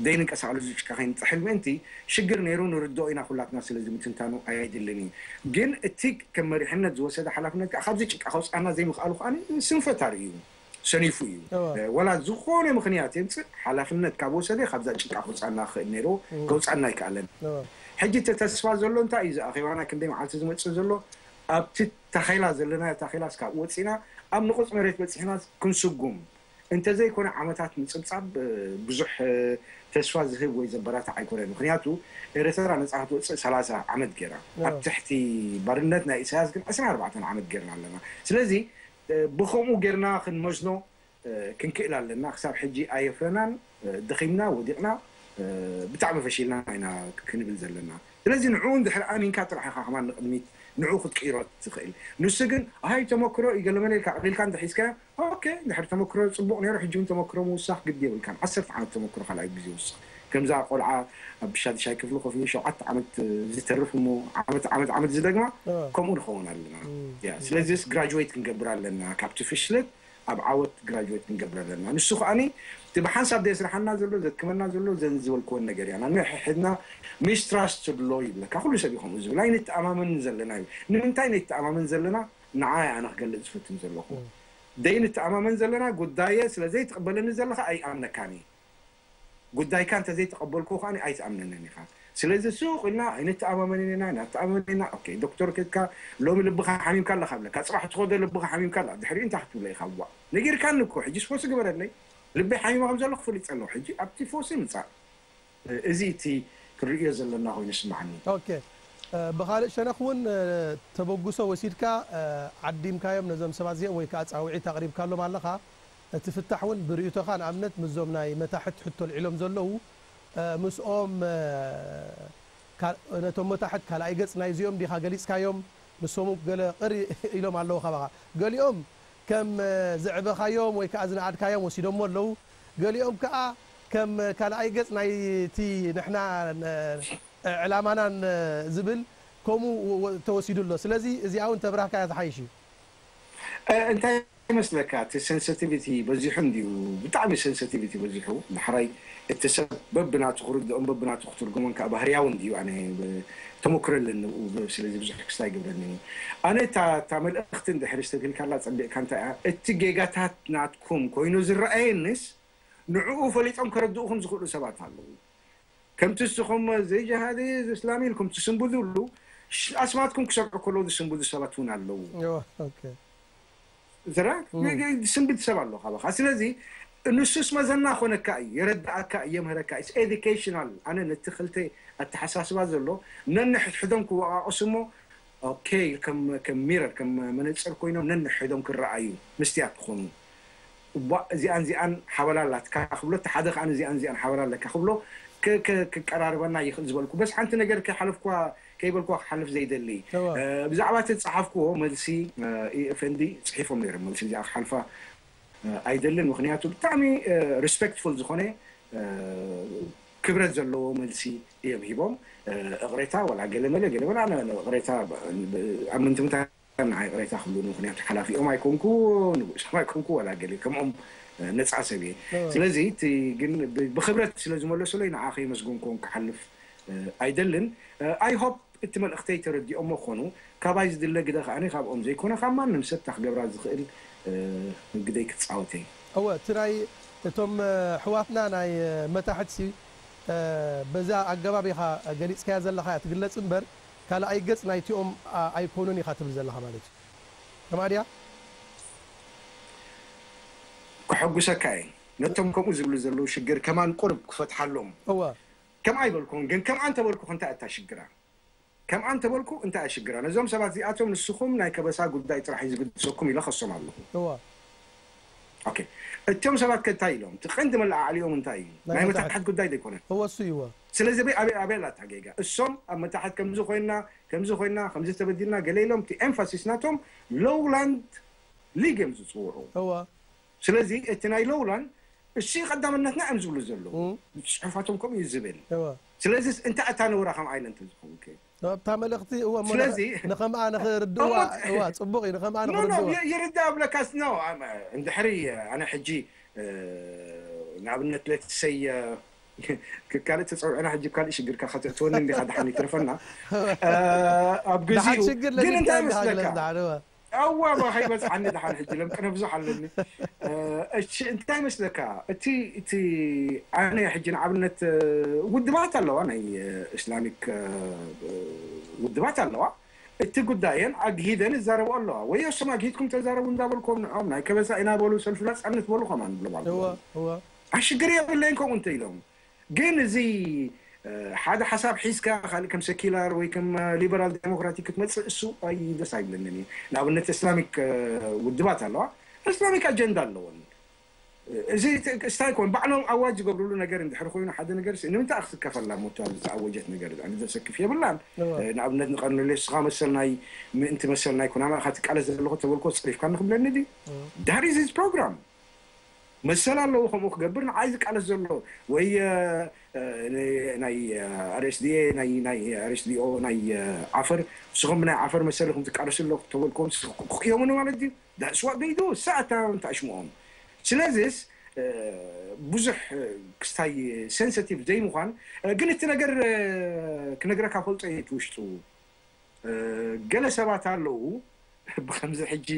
ደይንንቀሳቀሉ ዝጭካ ከይንጥሕል ምእንቲ ሽግር ነይሩ ንርድኦ ኢና ኩላትና ስለዚ ምትንታኑ ኣየድልን እዩ ግን እቲ ከም መሪሕነት ዝወሰደ ሓላፍነት ከዓ ካብዚ ጭቃ ከውፅኣና ዘይምክኣሉ ከዓ ስንፈት ኣርእዩ ሰኒፉ እዩ። ወላ ዝኾነ ምኽንያት የምፅእ፣ ሓላፍነት ካብ ወሰደ ካብዛ ጭቃ ክውፃና ክኽእል ነይሩ፣ ከውፃና ኣይከኣለን። ሕጂ እቲ ተስፋ ዘሎ እንታይ እዩ? እዚ ኣኼባና ክንደይ መዓልቲ ዝመፅእ ዘሎ ኣብቲ ታኼላ ዘለና፣ ታኼላ እስካብ ወፂና ኣብ ንቑፅ መሬት በፂሕና ክንስጉም እንተዘይኮነ ዓመታት ምፅብፃብ ብዙሕ ተስፋ ዝህብ ወይ ዘበራታዕ ኣይኮነን። ምክንያቱ ኤረትራ ነፃ ክትወፅእ ሰላሳ ዓመት ገይራ፣ ኣብ ትሕቲ ባርነት ናይ ኢሳያስ ግን ዕስራን ኣርባዕተን ዓመት ገይርና ኣለና። ስለዚ ብከምኡ ገይርና ክንመዝኖ ክንክእል ኣለና። ክሳብ ሕጂ ኣየፍረናን፣ ደኺምና፣ ወዲቕና፣ ብጣዕሚ ፈሺልና ኢና ክንብል ዘለና። ስለዚ ንዕኡ እንድሕር ኣሚንካ ጥራሕ ኢኻ ከማን ንቕድሚት ንዕኡ ክትቅይሮ ትኽእል። ንሱ ግን ኣይ ተመክሮ እዩ ገለመለ ኢልካ ኣቕሊልካ እንተሒዝካዮ፣ ኦኬ፣ እንድሕር ተመክሮ ጽቡቕ ነይሩ፣ ሕጂ እውን ተመክሮ ምውሳኽ ግዲ የብልካን። ዓሰርተ ዓመት ተመክሮ ካልኣይ ግዜ ይውስኽ። ከምዛ ቆልዓ ኣብ ሻድሻይ ክፍሊ ኮፍ ኢሉ ሸውዓተ ዓመት ዝተርፍ እሞ ዓመት ዓመት ዓመት ዝደግማ ከምኡ ንኸውን ኣለና። ስለዚስ ግራጁዌት ክንገብር ኣለና ካብቲ ፍሽለት ኣብ ዓወት ግራጁዌት ክንገብር ኣለና። ንሱ ከኣኒ እቲ ብሓንሳብ ዘየስርሓና ዘሎ ዘድክመና ዘሎ ዘን ዝበልክወን ነገር እያ። ንሕሕድና ሚስትራስት ሎ ይብለካ፣ ኩሉ ሰብ እዩ ከምኡ ዝብል። ኣይንተኣማመንን ዘለና እዩ። ንምንታይ ነይተኣማመን ዘለና ንዓይ ኣነ ክገልጽ ዝፍትን ዘለኹ። ደይ ንተኣማመን ዘለና ጉዳየ ስለ ዘይትቕበለኒ ዘለኻ ኣይኣምነካን እየ። ጉዳይካ እንተዘይተቐበልኩ ከኣ ኣይትኣምነንን ኢኻ። ስለዚ ሱቕ ኢልና ኣይንተኣማመንን ኢና፣ ኣይንተኣማመንን ኢና። ኦኬ፣ ዶክተር ኬድካ ሎሚ ልብኻ ሓሚምካ ኣለኻ ብለካ፣ ጽባሕ ትኸዶ ልብኻ ሓሚምካ ኣላ። ድሕሪኡ እንታይ ክትብሎ ኢኻ? ዋእ፣ ነጊርካኒ እኮ፣ ሕጂ ስፖርት ግበረለይ። ልበይ ሓሚማ ከም ዘለኹ ፈሊጠ ኣለኹ። ሕጂ ኣብቲ ፈውሲ ምጻእ። እዚ እቲ ክንርእዮ ዘለና ኮይኑ ይስምዓኒ። ኦኬ፣ ብኻልእ ሸነኽ እውን ተበግሶ ወሲድካ ዓዲምካዮም ነዞም ሰባት እዚኦም ወይ ከዓ ጻውዒት ኣቕሪብካሎም ኣለኻ። እቲ ፍታሕ እውን ብርእይቶኻ ንኣብነት ምስዞም ናይ መታሕት ሕቶ ኣልዒሎም ዘለዉ ምስኦም ነቶም መታሕት ካልኣይ ገጽ ናይዚኦም ዲኻ ገሊጽካዮም? ንሶም ገለ ቅር ኢሎም ኣለዉ ካባኻ። ገሊኦም ከም ዘዕበኻዮም ወይ ከዓ ዝነኣድካዮም ወሲዶሞ ኣለዉ። ገሊኦም ከዓ ከም ካልኣይ ገጽ ናይቲ ንሕና ዕላማናን ዝብል ከምኡ ተወሲዱ ኣሎ። ስለዚ እዚኣ እውን ተብራህካያ ዝሓይሽ እዩ። እንታይ ይመስለካ፣ እቲ ሴንሲቲቪቲ በዚሑ እንድዩ፣ ብጣዕሚ ሴንሲቲቪቲ በዚሑ። ዳሕራይ እቲ ሰብ በብናቱ ክርድኦን በብናቱ ክትርጉሞን ከዓ ባህርያዊ እንድዩ። ኣነ ተመክሮ ኣለኒ፣ ስለዚ ብዙሕ ክስታይ ይገብረኒ። ኣነ እታ እታ መልእኽቲ እንድሕር ዝተብሂልካላ ጸቢቕካ እንታይ እያ፣ እቲ ጌጋታት ናትኩም ኮይኑ ዝረኣየንስ ንዕኡ ፈሊጦም ከረድኡኹም ዝኽእሉ ሰባት ኣለዉ። ከምቲ እስኹም ዘይጀሃዲ እስላም ኢልኩም ትስንብዱሉ ኣስማትኩም ክሰምዑ ከለዉ ዝስንብዱ ሰባት እውን ኣለዉ። ዝስንብድ ሰብ ኣሎ ካባኻ። ስለዚ ንሱስ መዘና ኮነካ እዩ፣ የረድኣካ እዩ፣ የምህረካ እዩ። ኤዱኬሽናል። ኣነ ነቲ ክልተ ኣተሓሳስባ ዘሎ ነንሕድሕዶም ክወቃቀሱ እሞ ኦኬ፣ ከም ከም ሚረር ከም መነፅር ኮይኖም ነንሕዶም ክረኣዩ ምስትያት ክኾኑ። እዚኣን እዚኣን ሓበላ ኣላትካ ክብሎ፣ እቲ ሓደ ከዓ እዚኣን እዚኣን ሓበላ ኣለካ ክብሎ ክቀራርበና ይኽእል ዝበልኩ። በስ ሓንቲ ነገር ከይሓለፍኳ ከይበልኳ ክሓልፍ ዘይደሊ ብዛዕባ እቲ ዝፀሓፍክዎ መልሲ፣ ኤፍንዲ ፅሒፎም ነይሮም። መልሲ እዚኣ ክሓልፋ ኣይደልን፣ ምክንያቱ ብጣዕሚ ሪስፔክትፉል ዝኾነ ክብረት ዘለዎ መልሲ እዮም ሂቦም። እቕሬታ ዋላ ገለመለ ገለመለ፣ ኣነ እቕሬታ ኣብ ምንትምታ ንዓይ ቅሬታ ክብሉ፣ ምክንያቱ ሓላፊኦም ኣይኮንኩ፣ ንጉሶም ኣይኮንኩ፣ ዋላ ገለ ከምኦም ነፃ ሰብ እየ። ስለዚ እቲ ግን ብክብረት ስለ ዝመለሱለይ ንዓ ከየመስገንኩዎም ክሓልፍ ኣይደልን። ኣይ ሆፕ እቲ መልእክተይ ተረዲኦሞ ክኾኑ። ካባይ ዝድለ ግደ ከኣ ካብኦም ዘይኮነ ካብ ማንም ሰብ ታክገብራ ዝኽእል ግደይ ክፃወት እየ። እወ፣ እቲ ናይ እቶም ኣሕዋትና ናይ መታሕትሲ በዛ ኣገባብ ኢኻ ገሊፅካያ ዘለኻ እያ ትግለፅ እምበር ካልኣይ ገፅ ናይቲኦም ኣይኮኑን ኢኻ ትብል ዘለኻ ማለት እዩ። ከማድያ ክሐጉሰካ እየ። ነቶም ከምኡ ዝብሉ ዘለዉ ሽግር ከማን ቁርብ ክፈትሓሎም። እወ። ከምኣ ይበልኩ ግን ከምኣ እንተበልኩ እንታይ እታ ሽግራ? ከምኣ እንተበልኩ እንታይ እያ ሽግራ? ነዞም ሰባት እዚኣቶም ንስኹም ናይ ከበሳ ጉዳይ ጥራሕ እዩ ዝግድሰኩም ኢለ ከሶም ኣለኹ። እወ። ኦኬ። እቶም ሰባት ከ እንታይ ኢሎም? እቲ ቀንዲ መለዓዕሊኦም እንታይ እዩ? ናይ ናይ መታሕት መታሕት ጉዳይ ዘይኮነ። እወ እሱ እዩ እወ። ስለዚ ኣበይ ኣበይ ኣበይ ኣላ እታ ጌጋ? እሶም ኣብ መታሕት ከምዚ ኮይና ከምዚ ኮይና ከምዚ ተበዲልና ገለ ኢሎም እቲ ኤምፋሲስ ናቶም ሎውላንድ ሊግ እዮም ዝፅውዑ። እወ። ስለዚ እቲ ናይ ሎውላንድ እሱ ቀዳምነትና እዮም ዝብሉ ዘለዉ። እም። ጽሑፋቶም ከምኡ እዩ ዝብል። እወ። ስለዚ እንታይ እታ ነውራ ከም ኣይለ እንተ ዝኸውን ከ? እታ መልእኽቲ እወ እሞ ስለዚ ንኸምኣ ንኽርድእዋ እሞ እዋ ጽቡቕ እዩ ንኸምኣ ኖ ኖ ንኽርድእዋ የ- ይርዳእ ብለካስ ኖ ኣም- እንድሕሪ ኣነ ሕጂ እ፣ ንኣብነት ለትሰይ ካልእ ተፀውዕና ሕጂ ካልእ ሽግርካ ከተእትወኒ እንዲኻ ድሓን ይትረፈና እ፣ ኣብ ደሓን ግዚኡ ሽግር ግን ለሚድካ እንታይ እንዲኻ መስለካ ግለጽ ደሓን እወ ኣዋ፣ ባ ከይበጽሓኒ ደሓን ሕጂ ለምቅነ ብዙሕ ኣለኒ። እ፣ እሺ፣ እንታይ ይመስለካ? እቲ፣ እቲ ኣነ ሕጂ ንኣብነት፣ እ፣ ውድባት ኣለዋ፣ ናይ፣ እ፣ እስላሚክ፣ እ፣ ውድባት ኣለዋ። እቲ ጉዳየን ኣግሂደን ይዛረቡ ኣለዋ። ወይ እሶም ኣግሂድኩም ተዛረቡ እንዳበልኩም ንዖም ናይ ከበሳ ኢና በሉ፣ ሰልፊ ናጻነት በሉ ከማን ብሎም ኣለዉ። እዋ፣ እዋ። ኣሽግር የብለይን ከምኡ እንተ ኢሎም። ግን እዚ፣ እ፣ ሓደ ሓሳብ ሒዝካ ካልእ ከም ሰኪላር ወይ ከም፣ እ፣ ሊበራል ዴሞክራቲክ ክትመጽእ እሱ ኣይ ደስ ኣይብለንን እዩ። ንኣብነት እስላሚክ፣ እ፣ ውድባት ኣለዋ፣ እስላሚክ ኣጀንዳ ኣለወን። እዚ ስታይ ኮን ባዕሎም ኣዋጅ ዝገብርሉ ነገር እንድሕር ኮይኑ ሓደ ነገር ሲ ንምንታይ ክትከፈላ ሞቶ ዝተኣወጀት ነገር ዘሰክፍ የብላን። እዋ። እ፣ ንኣብነት ንቀርንሌ ስኻ መሰል ናይ ምእንቲ መሰል ናይ ኩናማ ኢኻ ትቃለስ ዘለኹ ተበልኮ ጽሪፍካ ንክብለኒ ድዩ? እዋ። That is his program። መሰል ኣለዎ ከምኡ ክገብር ንዓይ ዝቃለስ ዘሎ ወይ፣ እ፣ እ፣ ናይ፣ እ፣ ኣር ኤስ ዲ ኤ፣ ናይ፣ ናይ ኣር ኤስ ዲ ኦ፣ ናይ፣ እ፣ ዓፈር፣ ንስኹም ብናይ ዓፈር መሰል ኢኹም ትቃለሱ ኣለኹ ተበልኮም ክቅየሙኒ ማለት ድዩ? That's what they do። ሰኣታ እንተ ኣሽምኦም። ስለዚስ፣ እ፣ ብዙሕ፣ እ፣ ክስታይ ሴንሲቲቭ ዘይምዃን፣ እ፣ ግን እቲ ነገር፣ እ፣ ክነግረካ ፈልጦ እየ እቲ ውሽጡ። እ፣ ገለ ሰባት ኣለዉ፣ ብኸምዚ ሕጂ፣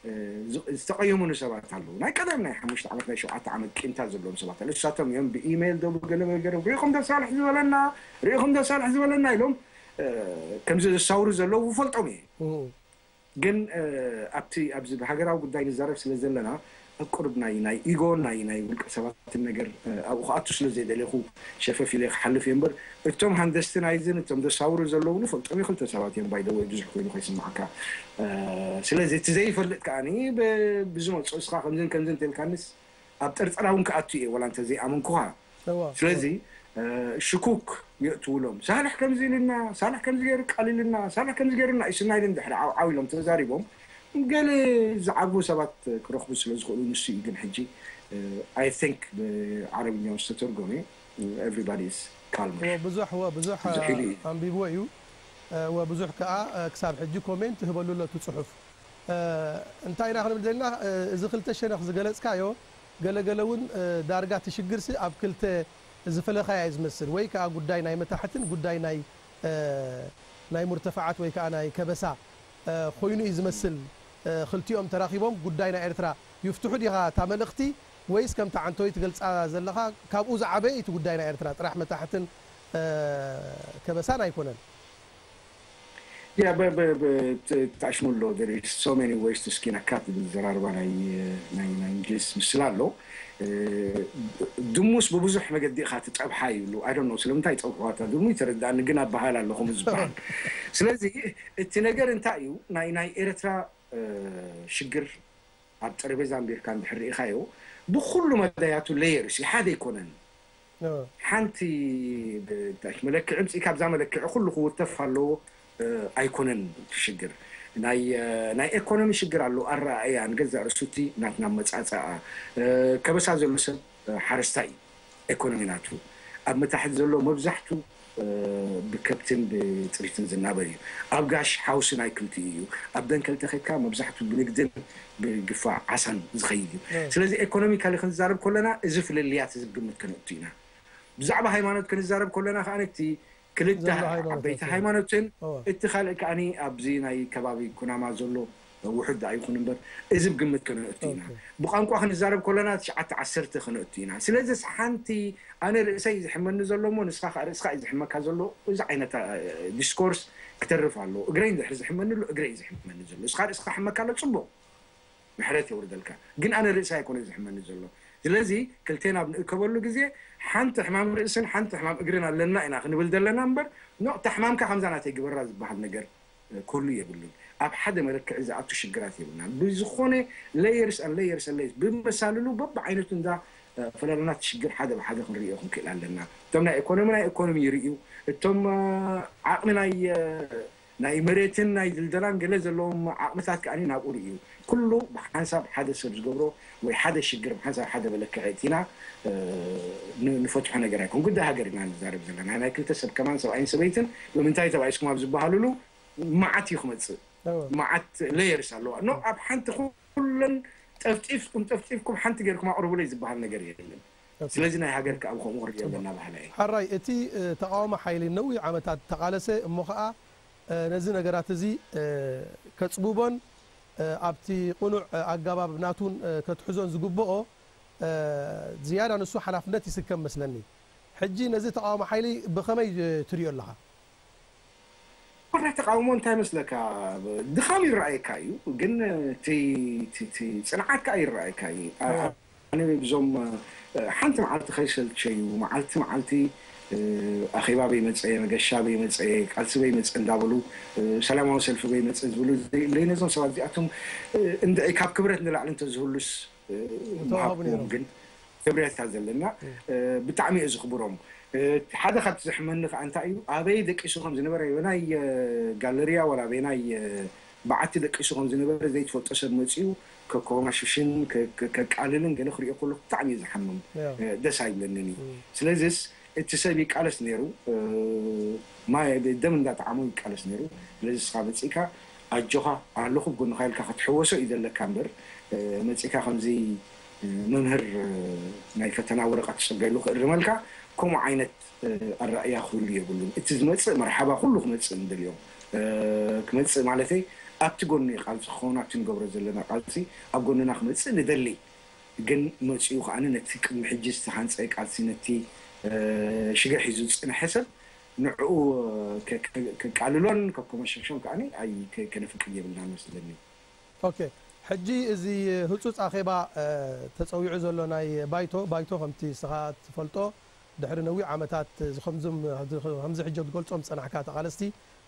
እ፣ ዝ-፣ ዝተቐየሙኒ ሰባት ኣለዉ። ናይ ቀደም ናይ ሓሙሽተ ዓመት፣ ናይ ሸውዓተ ዓመት ቂምታ ዘለዎም ሰባት ኣለዉ። ንሳቶም እዮም ብኢሜይል ዶ ብገለ መገርም፣ "ርኢኹም ዶ ሳልሕ ዝበለና? ርኢኹም ዶ ሳልሕ ዝበለና?" ኢሎም፣ እ፣ ከምዚ ዘሳውሩ ዘለዉ እፈልጦም እየ። እም። ግን፣ እ፣ ኣብቲ፣ ኣብዚ ብሃገራዊ ጉዳይ ንዛረብ ስለ ዘለና፣ ኣብ ቁሩብ ናይ፣ ናይ ኢጎን ናይ፣ ናይ ውልቀ ሰባትን ነገር፣ እ፣ ኣብኡ ክኣቱ ስለ ዘይደለኹ ሸፈፍ ኢለ ክሓልፍ እየ እምበር፣ እቶም ሃንደስቲ ናይዝን እቶም ዘሳውሩ ዘለዉ ንፈልጦም እዩ፣ ክልተ ሰባት እዮም፣ ባይ ዘ ወይ፣ ብዙሕ ኮይኑ ከይስማዓካ። እ፣ ስለዚ እቲ ዘይፈልጥ ከኣኒ ብ-፣ ብዝመጽኦ እስኻ ከምዝን ከምዝን እንተልካንስ ኣብ ጥርጥራ እውን ክኣቱ እየ፣ ወላ እንተ ዘይኣመንኩኻ። እዋ፣ ስለዚ፣ እዋ። እ፣ ሽኩክ የእትውሎም። ሳልሕ ከምዚ ኢልና፣ ሳልሕ ከምዚ ገይሩ ቃል ኢልና፣ ሳልሕ ከምዚ ገይሩና እዩ ስናይ ድሕሪ ዓው-፣ ዓው ኢሎም ተዛሪቦም፣ ገለ ዝዓግቡ ሰባት ክረኽቡ ስለ ዝኽእሉ ንሱ እዩ። ግን ሕጂ፣ እ፣ I think ብዓረብኛ ዝተተርጎመ፣ everybody is calmer። እዎ፣ ብዙሕ፣ እዎ፣ ብዙሕ፣ ብዙሕ ኢሉ እዩ። ኣንቢብዎ እዩ። እ፣ እዎ፣ ብዙሕ ከኣ፣ እ፣ ክሳብ ሕጂ ኮሜንት ይህበሉ ኣሎ እቲ ጽሑፍ። እ፣ እንታይ ኢና ክንብል ዘለና? እ፣ እዚ ክልተ ሸነኽ ዝገለጽካዮ፣ ገለገለ እውን፣ እ፣ ዳርጋ እቲ ሽግርሲ ኣብ ክልተ ዝፈለኻያ እዩ ዝመስል፣ ወይ ከኣ ጉዳይ ናይ መታሕትን ጉዳይ ናይ፣ እ፣ ናይ ሙርተፋዓት ወይ ከኣ ናይ ከበሳ፣ እ፣ ኮይኑ እዩ ዝመስል። እ፣ ክልቲኦም ተራኺቦም ጉዳይ ናይ ኤርትራ ይፍትሑ ዲኻ እታ መልእኽቲ፣ ወይስ ከምታ ዓንቶይ ትገልጻ ዘለኻ ካብኡ ዝዓበየ እቲ ጉዳይ ናይ ኤርትራ ጥራሕ መታሕትን፣ እ፣ ከበሳን ኣይኮነን? ያ፣ ብ-፣ ብ-፣ ብ-፣ ት-፣ ትኣሽሙ ኣሎ፣ there is so many ways to skin a cat ዝብል ዘራርባ ናይ፣ ናይ፣ ናይ እንግሊዝ ምስላ ኣሎ። እ፣ ድሙስ ብብዙሕ መገዲ ኢኻ ትጠብሓ ይብሉ። I don't know ስለምንታይ ይጠብሕዋ እታ ድሙ ይተረድኣኒ፣ ግን ኣበሃል ኣሎ ከምኡ ዝበሃል። ስለዚ እቲ ነገር እንታይ እዩ? ናይ፣ ናይ ኤርትራ፣ እ፣ ሽግር ኣብ ጠረጴዛ ኣንቢርካ እንድሕር ርኢኻዮ፣ ብኹሉ መዳያቱ ሌየርስ እዩ፣ ሓደ ኣይኮነን። እዎ። ሓንቲ ብ-፣ መለክዒ ኣምጺእካ ኣብዛ መለክዒ ኩሉ ክውተፍ ኣለዎ፣ እ፣ ኣይኮነን እቲ ሽግር። ናይ፣ እ፣ ናይ ኤኮኖሚ ሽግር ኣሎ፣ ኣረኣእያ ንገዛእ ርእሱ እቲ ናትና ኣመጻጽኣ፣ እ፣ ከበሳ ዘሎ ሰብ፣ እ፣ ሓረስታይ እዩ። ኤኮኖሚ ናቱ ኣብ መታሕት ዘሎ መብዛሕቱ፣ እ፣ ብከብትን ብጥሪትን ዝናበር እዩ። ኣብ ጋሽ ሓውሲ ናይ ክልቲኡ እዩ። ኣብ ደንከል ተኸድካ መብዛሕቱ ብንግድን ብግፋ ዓሳን ዝኸይድ እዩ። እ። ስለዚ ኤኮኖሚካሊ ክንዛረብ ከለና እዚ ፍልልያት እዚ ግምት ከነእቱ ኢና። ብዛዕባ ሃይማኖት ክንዛረብ ከለና ከኣ እቲ ክልተ ዘሎ ሃይማኖታት ዓበይቲ እዩ። ሃይማኖትን እወ። እቲ ካልእ ከኣኒ ኣብዚ ናይ ከባቢ ኩናማ ዘሎ ውሑድ ደኣ ይኹን እምበር፣ እዚ ብግምት ከነእቱ ኢና። ኦኬ። ብቋንቋ ክንዛረብ ከለና ትሽዓተ ዓሰርተ ከነእቱ ኢና። ስለዚስ ሓንቲ ኣነ ርእሰይ እዩ ዝሕመኒ ዘሎ እሞ ንስኻ ከኣ ርእስኻ እዩ ዝሕመካ ዘሎ። እዚ ዓይነት፣ እ፣ ዲስኮርስ ክተርፍ ኣለዎ። እግረይ እንድሕር ዝሕመኒ ኣሎ፣ እግረይ እዩ ዝሕመኒ ዘሎ። ንስኻ ርእስኻ ሕመካ ኣሎ፣ ጽቡቕ። ምሕረት የውርደልካ። ግን ኣነ ርእሰይ ኣይኮነ ዝሕመኒ ዘሎ። ስለዚ ክልቴና ኣብ ንእከበሉ ግዜ ሓንቲ ሕማም ርእስን ሓንቲ ሕማም እግርን ኣለና ኢና ክንብል ዘለና እምበር፣ ኖ፣ እታ ሕማምካ ከምዛ ናተይ ግበራ ዝበሃል ነገር፣ እ፣ ክህሉ የብሉን። ኣብ ሓደ መለክዒ ዝኣቱ ሽግራት የብልናን። ብዝኾነ ሌየርስ ኣን ሌየርስ ኣን ሌየርስ፣ ብመሳልሉ በብዓይነቱ እንዳ፣ እ፣ ፈላልናት ሽግር ሓደ ብሓደ ክንርእዮ ክንክእል ኣለና። እቶም ናይ ኢኮኖሚ ናይ ኢኮኖሚ ይርእዩ፣ እቶም፣ እ፣ ዓቕሚ ናይ፣ እ፣ ናይ መሬትን ናይ ድልደላን ገለ ዘለዎም ዓቕምታት ከኣ ናብኡ ርእዩ። ኩሉ ብሓንሳብ ሓደ ሰብ ዝገብሮ ወይ ሓደ ሽግር ብሓንሳብ ሓደ መለክዒ እቲና፣ እ፣ ን-፣ ንፈትሖ ነገር ኣይኮን። ጉዳይ ሃገር ኢና ንዛረብ ዘለና። ናይ ክልተ ሰብ ከማን ሰብኣይን ሰበይትን ብምንታይ ተባኢስኩም ኣብ ዝበሃሉሉ መዓት እዩ ክመጽእ። እወ። መዓት ሌየርስ ኣለዋ። ኖ፣ ኣብ ሓንቲ ኩለን ጠፍጢፍኩም፣ ጠፍጢፍኩም ሓንቲ ገይርኩም ኣቕርቡለይ ዝበሃል ነገር የለን። ኦኬ። ስለዚ ናይ ሃገር ከኣ ብኸምኡ ክንሪኦ ጽቡቕ። ኣለና ባህላ እየ። ሓራይ፣ እቲ፣ እ፣ ተቓውሞ ሓይሊ ነዊሕ ዓመታት ተቓለሰ፣ እሞ ኸኣ፣ እ፣ ነዚ ነገራት እዚ፣ እ፣ ከጽብቦን፣ ኣብቲ ቅኑዕ ኣገባብ ናቱን ከትሕዞን ዝግብኦ ዝያዳ ንሱ ሓላፍነት ይስከም መስለኒ። ሕጂ ነዚ ተቓውሞ ሓይሊ ብኸመይ ትሪኦ ኣለኻ? ዋላ ተቃውሞ እንታይ መስለካ፣ ድኻም ይረኣየካ እዩ፣ ግን እቲ እቲ- እቲ ጽንዓት ከኣ ይረኣየካ እዩ። ኣ- ኣነ ብዞም ሓንቲ መዓልቲ ከይሰልቸዩ፣ መዓልቲ መዓልቲ ኣኼባ በይመጸ፣ መገሻ በይመጸ፣ ቃልሲ በይመጸ እንዳበሉ፣ ሰላማዊ ሰልፊ በይመጸ ዝብሉ፣ ዘይነዞም ሰባት እዚኣቶም እንድዒ ካብ ክብረት ንላዕሊ እንተዝህሉስ ምሃብኩም። ግን ክብረታ ዘለና ብጣዕሚ እየ ዝኽብሮም። ሓደ ካብቲ ዘሕመኒ ከዓ እንታይ እዩ፣ ኣበይ ደቂሱ ከም ዝነበረ፣ ኣበናይ ጋለርያ ዋላ ኣበናይ በዓቲ ደቂሱ ከም ዝነበረ ዘይትፈልጦ ሰብ መፂኡ ከኮማሽሽን ከቃልልን ገለ ክሪኦ ከሎ ብጣዕሚ እዩ ዝሓምም። ደስ ኣይብለንን እዩ። ስለዚስ እቲ ሰብ ይቃለስ ነይሩ፣ ማይ ደም እንዳጠዓሞ ይቃለስ ነይሩ። ስለዚ እስኻ መፂእካ ኣጆኻ ኣለኹ ብጎንኻ ኢልካ ክትሕወሶ እዩ ዘለካ እምበር፣ መፂእካ ከምዚ መምህር ናይ ፈተና ወረቐት ትፅበየሉ ክእርመልካ ከምኡ ዓይነት ኣረኣእያ ክህሉ የብሉን። እቲ ዝመፅእ መርሓባ ኩሉ ክመፅእ ንደልዮም። ክመፅእ ማለተይ ኣብቲ ጎኒ ቃልሲ ክኸውን ኣብቲ ንገብሮ ዘለና ቃልሲ ኣብ ጎንና ክመፅእ ንደሊ። ግን መፂኡ ከዓ ነቲ ቅድሚ ሕጂ ዝተሃንፀ ቃልሲ ነቲ ሽግር ሒዙ ዝፅንሐ ሰብ ንዕኡ ከቃልሎን ከኮመሸምሸም ከዓ ከነፍቅድ የብልና መስለኒ። ኦኬ፣ ሕጂ እዚ ህጹጽ ኣኼባ ተጸዊዑ ዘሎ ናይ ባይቶ፣ ባይቶ ከምቲ ንስኻ ትፈልጦ ድሕሪ ነዊሕ ዓመታት ከምዚ ሕጂ ትገልጾም ዝጸናሕካ ተቓለስቲ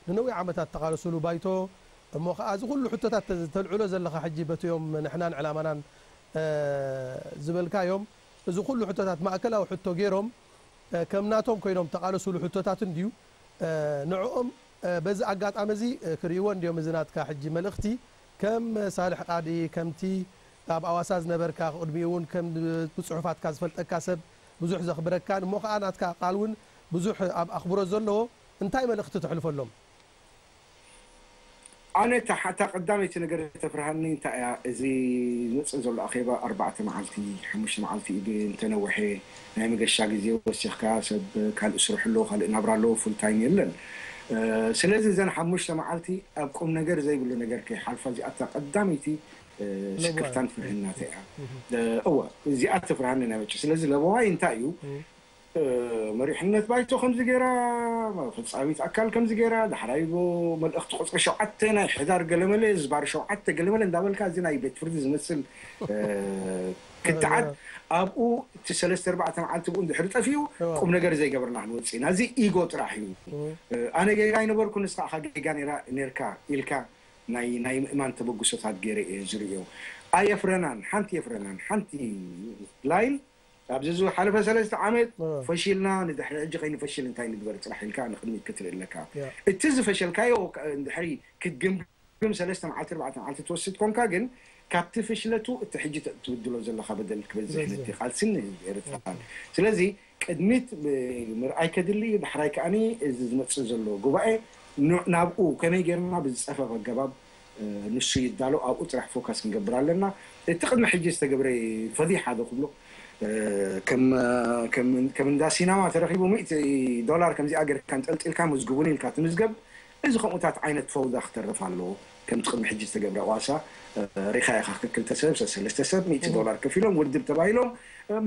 ንነዊሕ ዓመታት ተቓለሱሉ ባይቶ እሞ ከኣ እዚ ኩሉ ሕቶታት ተልዕሎ ዘለኻ ሕጂ በቲዮም ንሕናን ዕላማናን ዝበልካዮም እዚ ኩሉ ሕቶታት ማእከላዊ ሕቶ ገይሮም ከም ናቶም ኮይኖም ተቓለሱሉ ሕቶታት እንድዩ። ንዕኦም በዚ ኣጋጣሚ እዚ ክርእይዎ እንድዮም እዚ ናትካ ሕጂ መልእኽቲ ከም ሳልሕ ቃዲ ከምቲ ኣብ ኣዋሳ ዝነበርካ ቅድሚኡ እውን ከም ብፅሑፋትካ ዝፈልጠካ ሰብ ብዙሕ ዘኽብረካን እሞ ከዓ ናትካ ቃል እውን ብዙሕ ኣብ ኣኽብሮት ዘለዎ እንታይ መልእኽቲ ተሕልፈሎም? ኣነ እታ ሓታ ቀዳመይቲ ነገር ተፍርሃኒ እንታይ እያ፣ እዚ ዝመፅእ ዘሎ ኣኼባ ኣርባዕተ መዓልቲ ሓሙሽተ መዓልቲ እዩ እንተነውሐ ናይ መገሻ ግዜ ወሲኽካ ሰብ ካልእ ስርሑ ኣለዎ ካልእ ናብራ ኣለዎ ፉል ታይም የለን። ስለዚ እዘን ሓሙሽተ መዓልቲ ኣብ ቁም ነገር ዘይብሉ ነገር ከይሓልፋ እዚኣታ ቀዳመይቲ ስክፍታን ፍርህን ናተይ እያ። እወ እዚኣ ተፍርሃኒ ናይ መጭ ስለዚ ለበዋይ እንታይ እዩ መሪሕነት ባይቶ ከምዚ ገይራ ፈፃሚት ኣካል ከምዚ ገይራ ዳሕራይ መልእኽቲ ቁፅሪ ሸውዓተ ናይ ሕዳር ገለመለ ዝባር ሸውዓተ ገለመለ እንዳበልካ እዚ ናይ ቤት ፍርዲ ዝመስል ክትዓት ኣብኡ እቲ ሰለስተ ኣርባዕተ መዓልቲ ብኡ እንድሕሪ ጠፊኡ ቁም ነገር ዘይገበርና ክንወፅእ ኢና። እዚ ኢጎ ጥራሕ እዩ። ኣነ ጌጋ ኣይነበርኩ ንስኻ ኢኻ ጌጋ ነርካ ኢልካ ናይ ናይ ምእማን ተበግሶታት ገይረ እየ ዝርእዮ። ኣየፍረናን ሓንቲ የፍረናን ሓንቲ ላይን ኣብዚ ዝሓለፈ ሰለስተ ዓመት ፈሺልና ንድሕሪ ሕጂ ከይንፈሽል እንታይ ንግበር ጥራሕ ኢልካ ንቅድሚት ክትርኢ ኣለካ። እቲ ዝፈሸልካዮ ድሕሪ ክትግምግም ሰለስተ መዓልቲ ኣርባዕተ መዓልቲ ትወስድ ኮንካ ግን ካብቲ ፍሽለቱ እቲ ሕጂ ትብድሎ ዘለካ በደል ክበዝሕ ነቲ ቃልስን ንህዝቢ ኤርትራን ስለዚ ቅድሚት ምርኣይ ከድሊ እዩ። ዳሕራይ ከኣ እዚ ዝመፅእ ዘሎ ጉባኤ ናብኡ ከመይ ገይርና ብዝፀፈፍ ኣገባብ ንሱ ይዳሎ ኣብኡ ጥራሕ ፎካስ ክንገብር ኣለና። እቲ ቅድሚ ሕጂ ዝተገብረ ፈዲሓ ዶ ክብሎ ከም እንዳ ሲናማ ተረኺቡ ሚእቲ ዶላር ከምዚኣ ገርካ እንጠልጢልካ ምዝግቡኒ ኢልካ ትምዝገብ። እዚ ከምኡታት ዓይነት ፈውዳ ክተርፍ ኣለዎ። ከምቲ ቅድሚ ሕጂ ዝተገብረ ዋሳ ሪኻ ኢኻ ክልተ ሰብ ሰለስተ ሰብ ሚእቲ ዶላር ከፊሎም ውድብ ተባሂሎም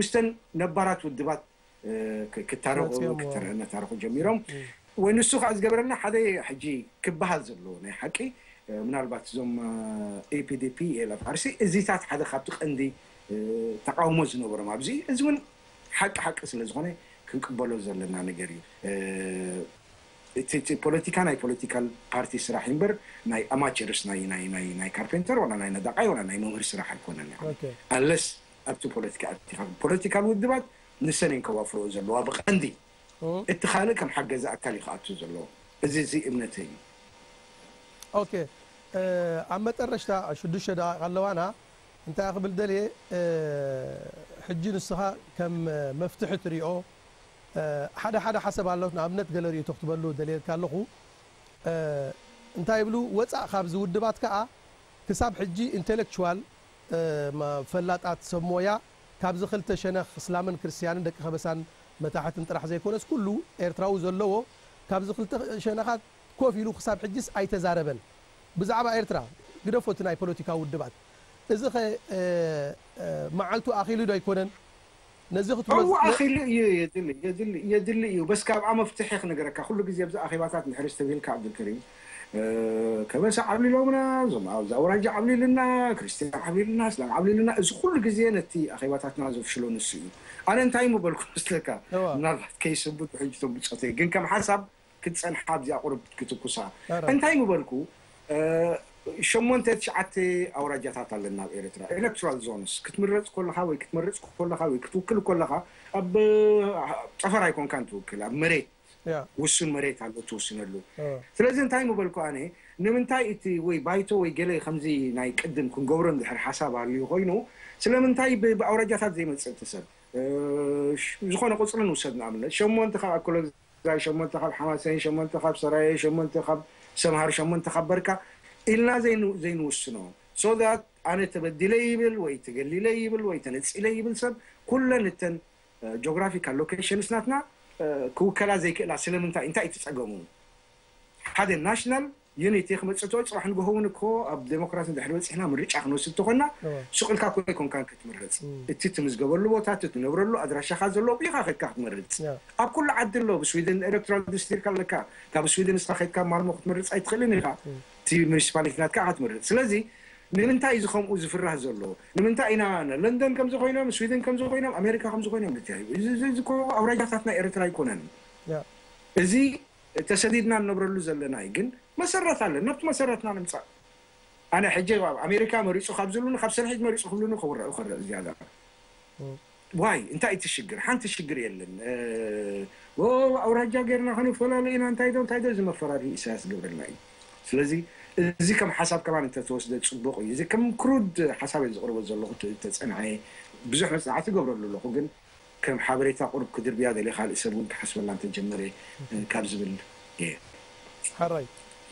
ምስተን ነባራት ውድባት ክታረቁ ክተረነታረኩ ጀሚሮም ወይ ንሱ ከዓ ዝገበረልና ሓደ ሕጂ ክበሃል ዘለዎ ናይ ሓቂ ምናልባት እዞም ኤፒዲፒ ኤልኤፍኣርሲ እዚታት ሓደ ካብቲ ቀንዲ ተቃውሞ ዝነበሮም ኣብዚ እዚ እውን ሓቂ ሓቂ ስለ ዝኾነ ክንቅበሎ ዘለና ነገር እዩ። እቲ ፖለቲካ ናይ ፖለቲካል ፓርቲ ስራሕ እምበር ናይ ኣማቸርስ ናይ ናይ ናይ ናይ ካርፔንተር ወላ ናይ ነዳቃይ ወላ ናይ መምህር ስራሕ ኣይኮነን። ኣለስ ኣብቲ ፖለቲካ ኣቲኻ ፖለቲካል ውድባት ንሰን እየን ከዋፍርኦ ዘለዋ ብቐንዲ እቲ ካልእ ከም ሓገዚ ኣካል እዩ ክኣቱ ዘለዎ። እዚ እዚ እምነተይ እዩ። ኦኬ ኣብ መጠረሽታ ሽዱሽተ ደቂቕ ኣለዋና እንታይ ክብል ደልየ ሕጂ ንስኻ ከም መፍትሒ ትሪኦ ሓደ ሓደ ሓሰብ ኣሎ ንኣብነት ገለ ርእይቶ ክትበሉ ደልየልካ ኣለኹ እንታይ ይብሉ ወፃእ ካብዚ ውድባት ከዓ ክሳብ ሕጂ ኢንቴሌክቹዋል ፈላጣት ሰብ ሞያ ካብዚ ክልተ ሸነኽ እስላምን ክርስትያንን ደቂ ከበሳን መታሕትን ጥራሕ ዘይኮነስ ኩሉ ኤርትራዊ ዘለዎ ካብዚ ክልተ ሸነኻት ኮፍ ኢሉ ክሳብ ሕጂስ ኣይተዛረበን ብዛዕባ ኤርትራ ግደፎ እቲ ናይ ፖለቲካዊ ውድባት። እዚ ኸ፣ እ፣ እ፣ መዓልቱ ኣኺሉ ዶ ኣይኮነን? ነዚ ክትብሎ እዎ ኣኺሉ እዩ፣ የድሊ፣ የድሊ፣ የድሊ እዩ። በስ ካብኣ መፍትሒ ክነግረካ፣ ኩሉ ግዜ ኣብዚ ኣኼባታት እንድሕር ዝተብሂልካ ዓብዱልከሪም፣ እ፣ ከበሳ ዓብሊሎምና፣ እዞም ኣብዚ ኣውራጃ ዓብሊልና፣ ክርስትያን ዓብሊልና፣ እስላም ዓብሊልና፣ እዚ ኩሉ ግዜ ነቲ ኣኼባታትና ዘፍሽሎ ንሱ እዩ። ኣነ እንታይ ምበልኩ መስለካ? እዋ። ምናልባት ከይስቡ ሕጂ ቶም ብጾተይ፣ ግን ከም ሓሳብ ክትጸንሓ ኣብዚኣ ቁሩብ ክትኩሳ። ኣረ። እንታይ ምበልኩ? እ፣ ሸሞንተ ትሽዓተ ኣውራጃታት ኣለና ኣብ ኤርትራ። ኤሌክቶራል ዞንስ ክትምረጽ ከለኻ ወይ ክትመርጽ ከለኻ ወይ ክትውክል ከለኻ ኣብ፣ እ፣ ጠፈር ኣይኮንካን ትውክል፣ ኣብ መሬት ያ። ውሱን መሬት ኣሎ ትውስነሉ። እ። ስለዚ እንታይ ምበልኩ ኣነ፣ ንምንታይ እቲ ወይ ባይቶ ወይ ገለ ከምዚ ናይ ቅድም ክንገብሮ እንድሕር ሓሳብ ኣልዩ ኮይኑ፣ ስለምንታይ ብ-፣ ብኣውራጃታት ዘይመጽእ እቲ ሰብ? እ፣ ሽ-፣ ዝኾነ ቁጽሪ ንውሰድ ንኣብነት፣ ሸሞንተ ካብ ኣኮለግዛይ፣ ሸሞንተ ካብ ሓማሴን፣ ሸሞንተ ካብ ሰራየ፣ ሸሞንተ ካብ ሰምሃር፣ ሸሞንተ ካብ በርካ ኢልና ዘይን-፣ ዘይንውስኖ። So that ኣነ ተበዲለ ይብል ወይ ተገሊለ ይብል ወይ ተነጺለ ይብል ሰብ ኩለን እተን፣ እ፣ ጂኦግራፊካል ሎኬሽንስ ናትና፣ እ፣ ክውከላ ዘይክእላ ስለምንታይ? እንታይ እቲ ጸገሙ? ሓደ ናሽናል ዩኒቲ ክመጽእ ትወ-፣ ጽባሕ ንግሆ እውን እኮ ኣብ ዴሞክራሲ እንድሕር በጺሕና ምርጫ ክንወስድ ተኾንና እወ። ሱቕ ኢልካ እኮ ኣይኮንካን ክትምረጽ። እም። እቲ ትምዝገበሉ ቦታ፣ እቲ ትነብረሉ ኣድራሻኻ ዘለዎ ኢኻ ከድካ ክትመርጽ። ያ። ኣብ ኩሉ ዓዲ ኣሎ። ብስዊድን ኤሌክቶራል ዲስትሪክት ኣለካ። ካብ ስዊድን ንስኻ ከድካ ማልሞ ክትመርጽ ኣይትኽእልን ኢኻ። እቲ ሙኒሲፓሊቲ ናትካ ኢኻ ክትመርጽ። ስለዚ ንምንታይ እዚ ከምኡ ዝፍራህ ዘሎ? ንምንታይ ኢና ለንደን ከምዚ ኮይኖም፣ ስዊድን ከምዚ ኮይኖም፣ ኣሜሪካ ከምዚ ኮይኖም? እንታይ እዩ? እዚ፣ እዚ፣ እዚ እኮ ኣውራጃታት ናይ ኤርትራ ኣይኮነን። ያ። እዚ ተሰዲድና እንነብረሉ ዘለና እዩ። ግን መሰረት ኣለን። ናብቲ መሰረትና ንምጻእ። ኣነ ሕጂ ኣብ ኣሜሪካ መሪጹ ካብ ዝብሉኒ፣ ካብ ሰንሒት መሪጹ ክብሉኒ ክውረ-፣ ክረእ ዝያዳ። እም። ዋይ፣ እንታይ እቲ ሽግር? ሓንቲ ሽግር የለን። እ፣ ወ-፣ ኣውራጃ ጌርና ክንፈላለ ኢና፣ እንታይ ዶ፣ እንታይ ዶ፣ እዚ መፈራርሂ ኢሳያስ ገብረልና እዩ። ስለዚ እዚ ከም ሓሳብ ከማን እንተተወስደ ጽቡቕ እዩ። እዚ ከም ክሩድ ሓሳብ እየ ዝቕርቦ ዘለኹ፣ ተ-፣ ተጸንዐ ብዙሕ መጽናዕቲ እገብረሉ ኣለኹ፣ ግን ከም ሓበሬታ ቁሩብ ክድርብያ ደልየ፣ ካልእ ሰብ እውን ክሓስበላ እንተጀመረ፣ እ፣ ካብ ዝብል እየ። ሕራይ።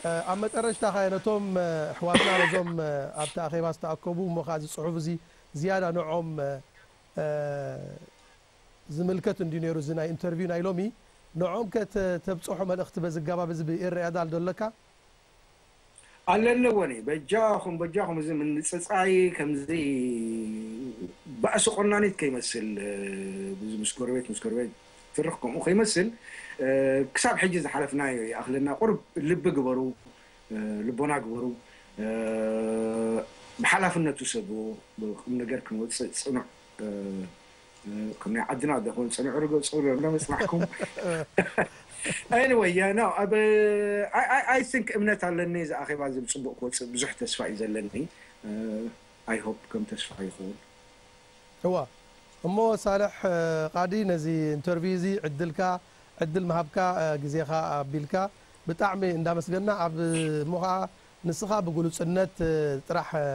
እ፣ ኣብ መጠረሽታ ኸ ነቶም፣ እ፣ ኣሕዋትና ነዞም፣ እ፣ ኣብቲ ኣኼባ ዝተኣከቡ እሞ ኸዓ እዚ ጽሑፍ እዚ ዝያዳ ንዕኦም፣ እ፣ እ፣ ዝምልከት እንድዩ ነይሩ እዚ ናይ ኢንተርቪው ናይ ሎሚ። ንዕኦም ከ ተ-፣ ተብጽሖ መልእኽቲ በዚ ኣገባብ እዚ ብኤሪ ኣዳል ዶ ኣለካ? ኣለኒ ወኒ፣ በጃኹም፣ በጃኹም፣ እዚ ምንጽጻይ ከምዚ ባእሲ ቆናኒት ከይመስል፣ እ፣ ብዚ ምስ ጎረቤት፣ ምስ ጎረቤት ትርኽ ከምኡ ከይመስል፣ እ፣ ክሳብ ሕጂ ዝሓለፍናዮ ይኣኽለና። ቁሩብ ልቢ ግበሩ፣ እ፣ ልቦና ግበሩ፣ እ፣ ብሓላፍነት ውሰድዎ፣ ብቁም ነገር ክንወጽእ ጽኑዕ፣ እ፣ እ፣ ከም ናይ ዓድና ዶ ኾን ጸንዑ ርገጹ ዶ እንዳመጽናሕኩም? Anyway, yeah, no, ኣብ፣ I, I, I think እምነት ኣለኒ፣ እዚ ኣኼባ እዚ ብጽቡቕ ክወጽእ ብዙሕ ተስፋ እዩ ዘለኒ። እ፣ I hope ከም ተስፋ ይኸውን። እዋ። እሞ ሳልሕ፣ እ፣ ቃዲ ነዚ ኢንተርቪው እዚ ዕድልካ፣ ዕድል ምሃብካ፣ እ፣ ግዜኻ ኣቢልካ ብጣዕሚ እንዳመስገና፣ ኣብ፣ እሞ ኸዓ ንስኻ ብግሉጽነት፣ እ፣ ጥራሕ፣ እ፣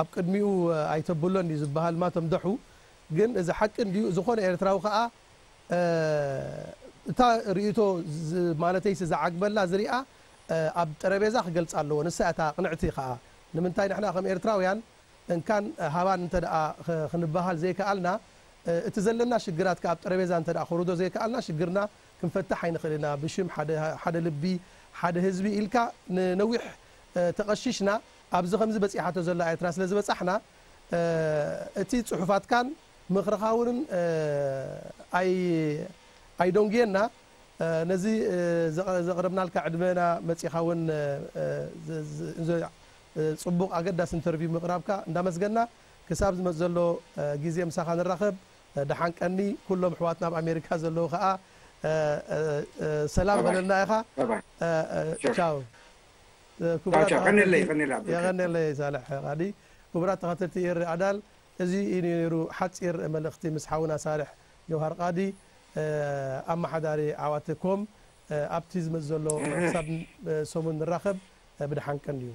ኣብ ቅድሚኡ፣ እ፣ ኣይተብሎን እዩ ዝበሃል ማቶም ደሑ። ግን እዚ ሓቂ እንድዩ፣ ዝኾነ ኤርትራዊ ኸዓ፣ እ፣ እታ ርእይቶ ዝ-፣ ማለተይሲ ዝዓግበላ ዝሪኣ፣ እ፣ ኣብ ጠረቤዛ ክገልጻ ኣለዎ። ንሳ እታ ቅንዕቲ ኸዓ። ንምንታይ ንሕና ከም ኤርትራውያን እንካን ሃባን እንተ ደኣ ኽ-፣ ክንበሃል ዘይከኣልና፣ እ፣ እቲ ዘለና ሽግራት ከኣ ኣብ ጠረቤዛ እንተ ደኣ ክውርዶ ዘይከኣልና፣ ሽግርና ክንፈትሕ ኣይንኽእል ኢና። ብሽም ሓደ፣ ሓደ ልቢ፣ ሓደ ህዝቢ ኢልካ ንነዊሕ፣ እ፣ ተቐሺሽና፣ ኣብዚ ከምዚ በጺሓቶ ዘላ ኤርትራ ስለ ዝበጻሕና፣ እ፣ እቲ ጽሑፋትካን ምኽርኻ እውን፣ እ፣ ኣይ-፣ ኣይደንጉየና። እ፣ ነዚ፣ እ፣ ዘቐ-፣ ዘቕረብናልካ ዕድመና መጺኻ እውን፣ እ፣ እ፣ ዝ-፣ ዝ-፣ ዝ-፣ እ፣ ጽቡቕ ኣገዳሲ ኢንተርቪው ምቕራብካ እንዳመስገና፣ ክሳብ ዝመጽእ ዘሎ፣ እ፣ ግዜ ምሳኻ ንራኸብ። እ፣ ደሓን ቀኒ። ኩሎም ኣሕዋትና ኣብ ኣሜሪካ ዘለዉ ከኣ፣ እ፣ እ፣ እ፣ ሰላም ባባይ። በለልና ኢኻ። ባባይ። እ፣ እ፣ ቻው። ቻው። እ፣ ቻው፣ ቻው። ቀንለይ፣ ቀንለይ፣ ዓብዱልከሪም። የቐንየለይ ሳልሕ ቃዲ። ክቡራት ተኸተልቲ ኤሪ ኣዳል፣ እዚ እዩ ነይሩ ሓጺር መልእኽቲ ምስ ሓውና ሳልሕ ጀውሃር ቃዲ፣ እ፣ ኣመሓዳሪ ዓዋተ ኮም። እ፣ ኣብቲ ዝመጽእ ዘሎ ክሳብ፣ እ፣ ሰሙን ንራኸብ። እ፣ ብደሓን ቀንዩ።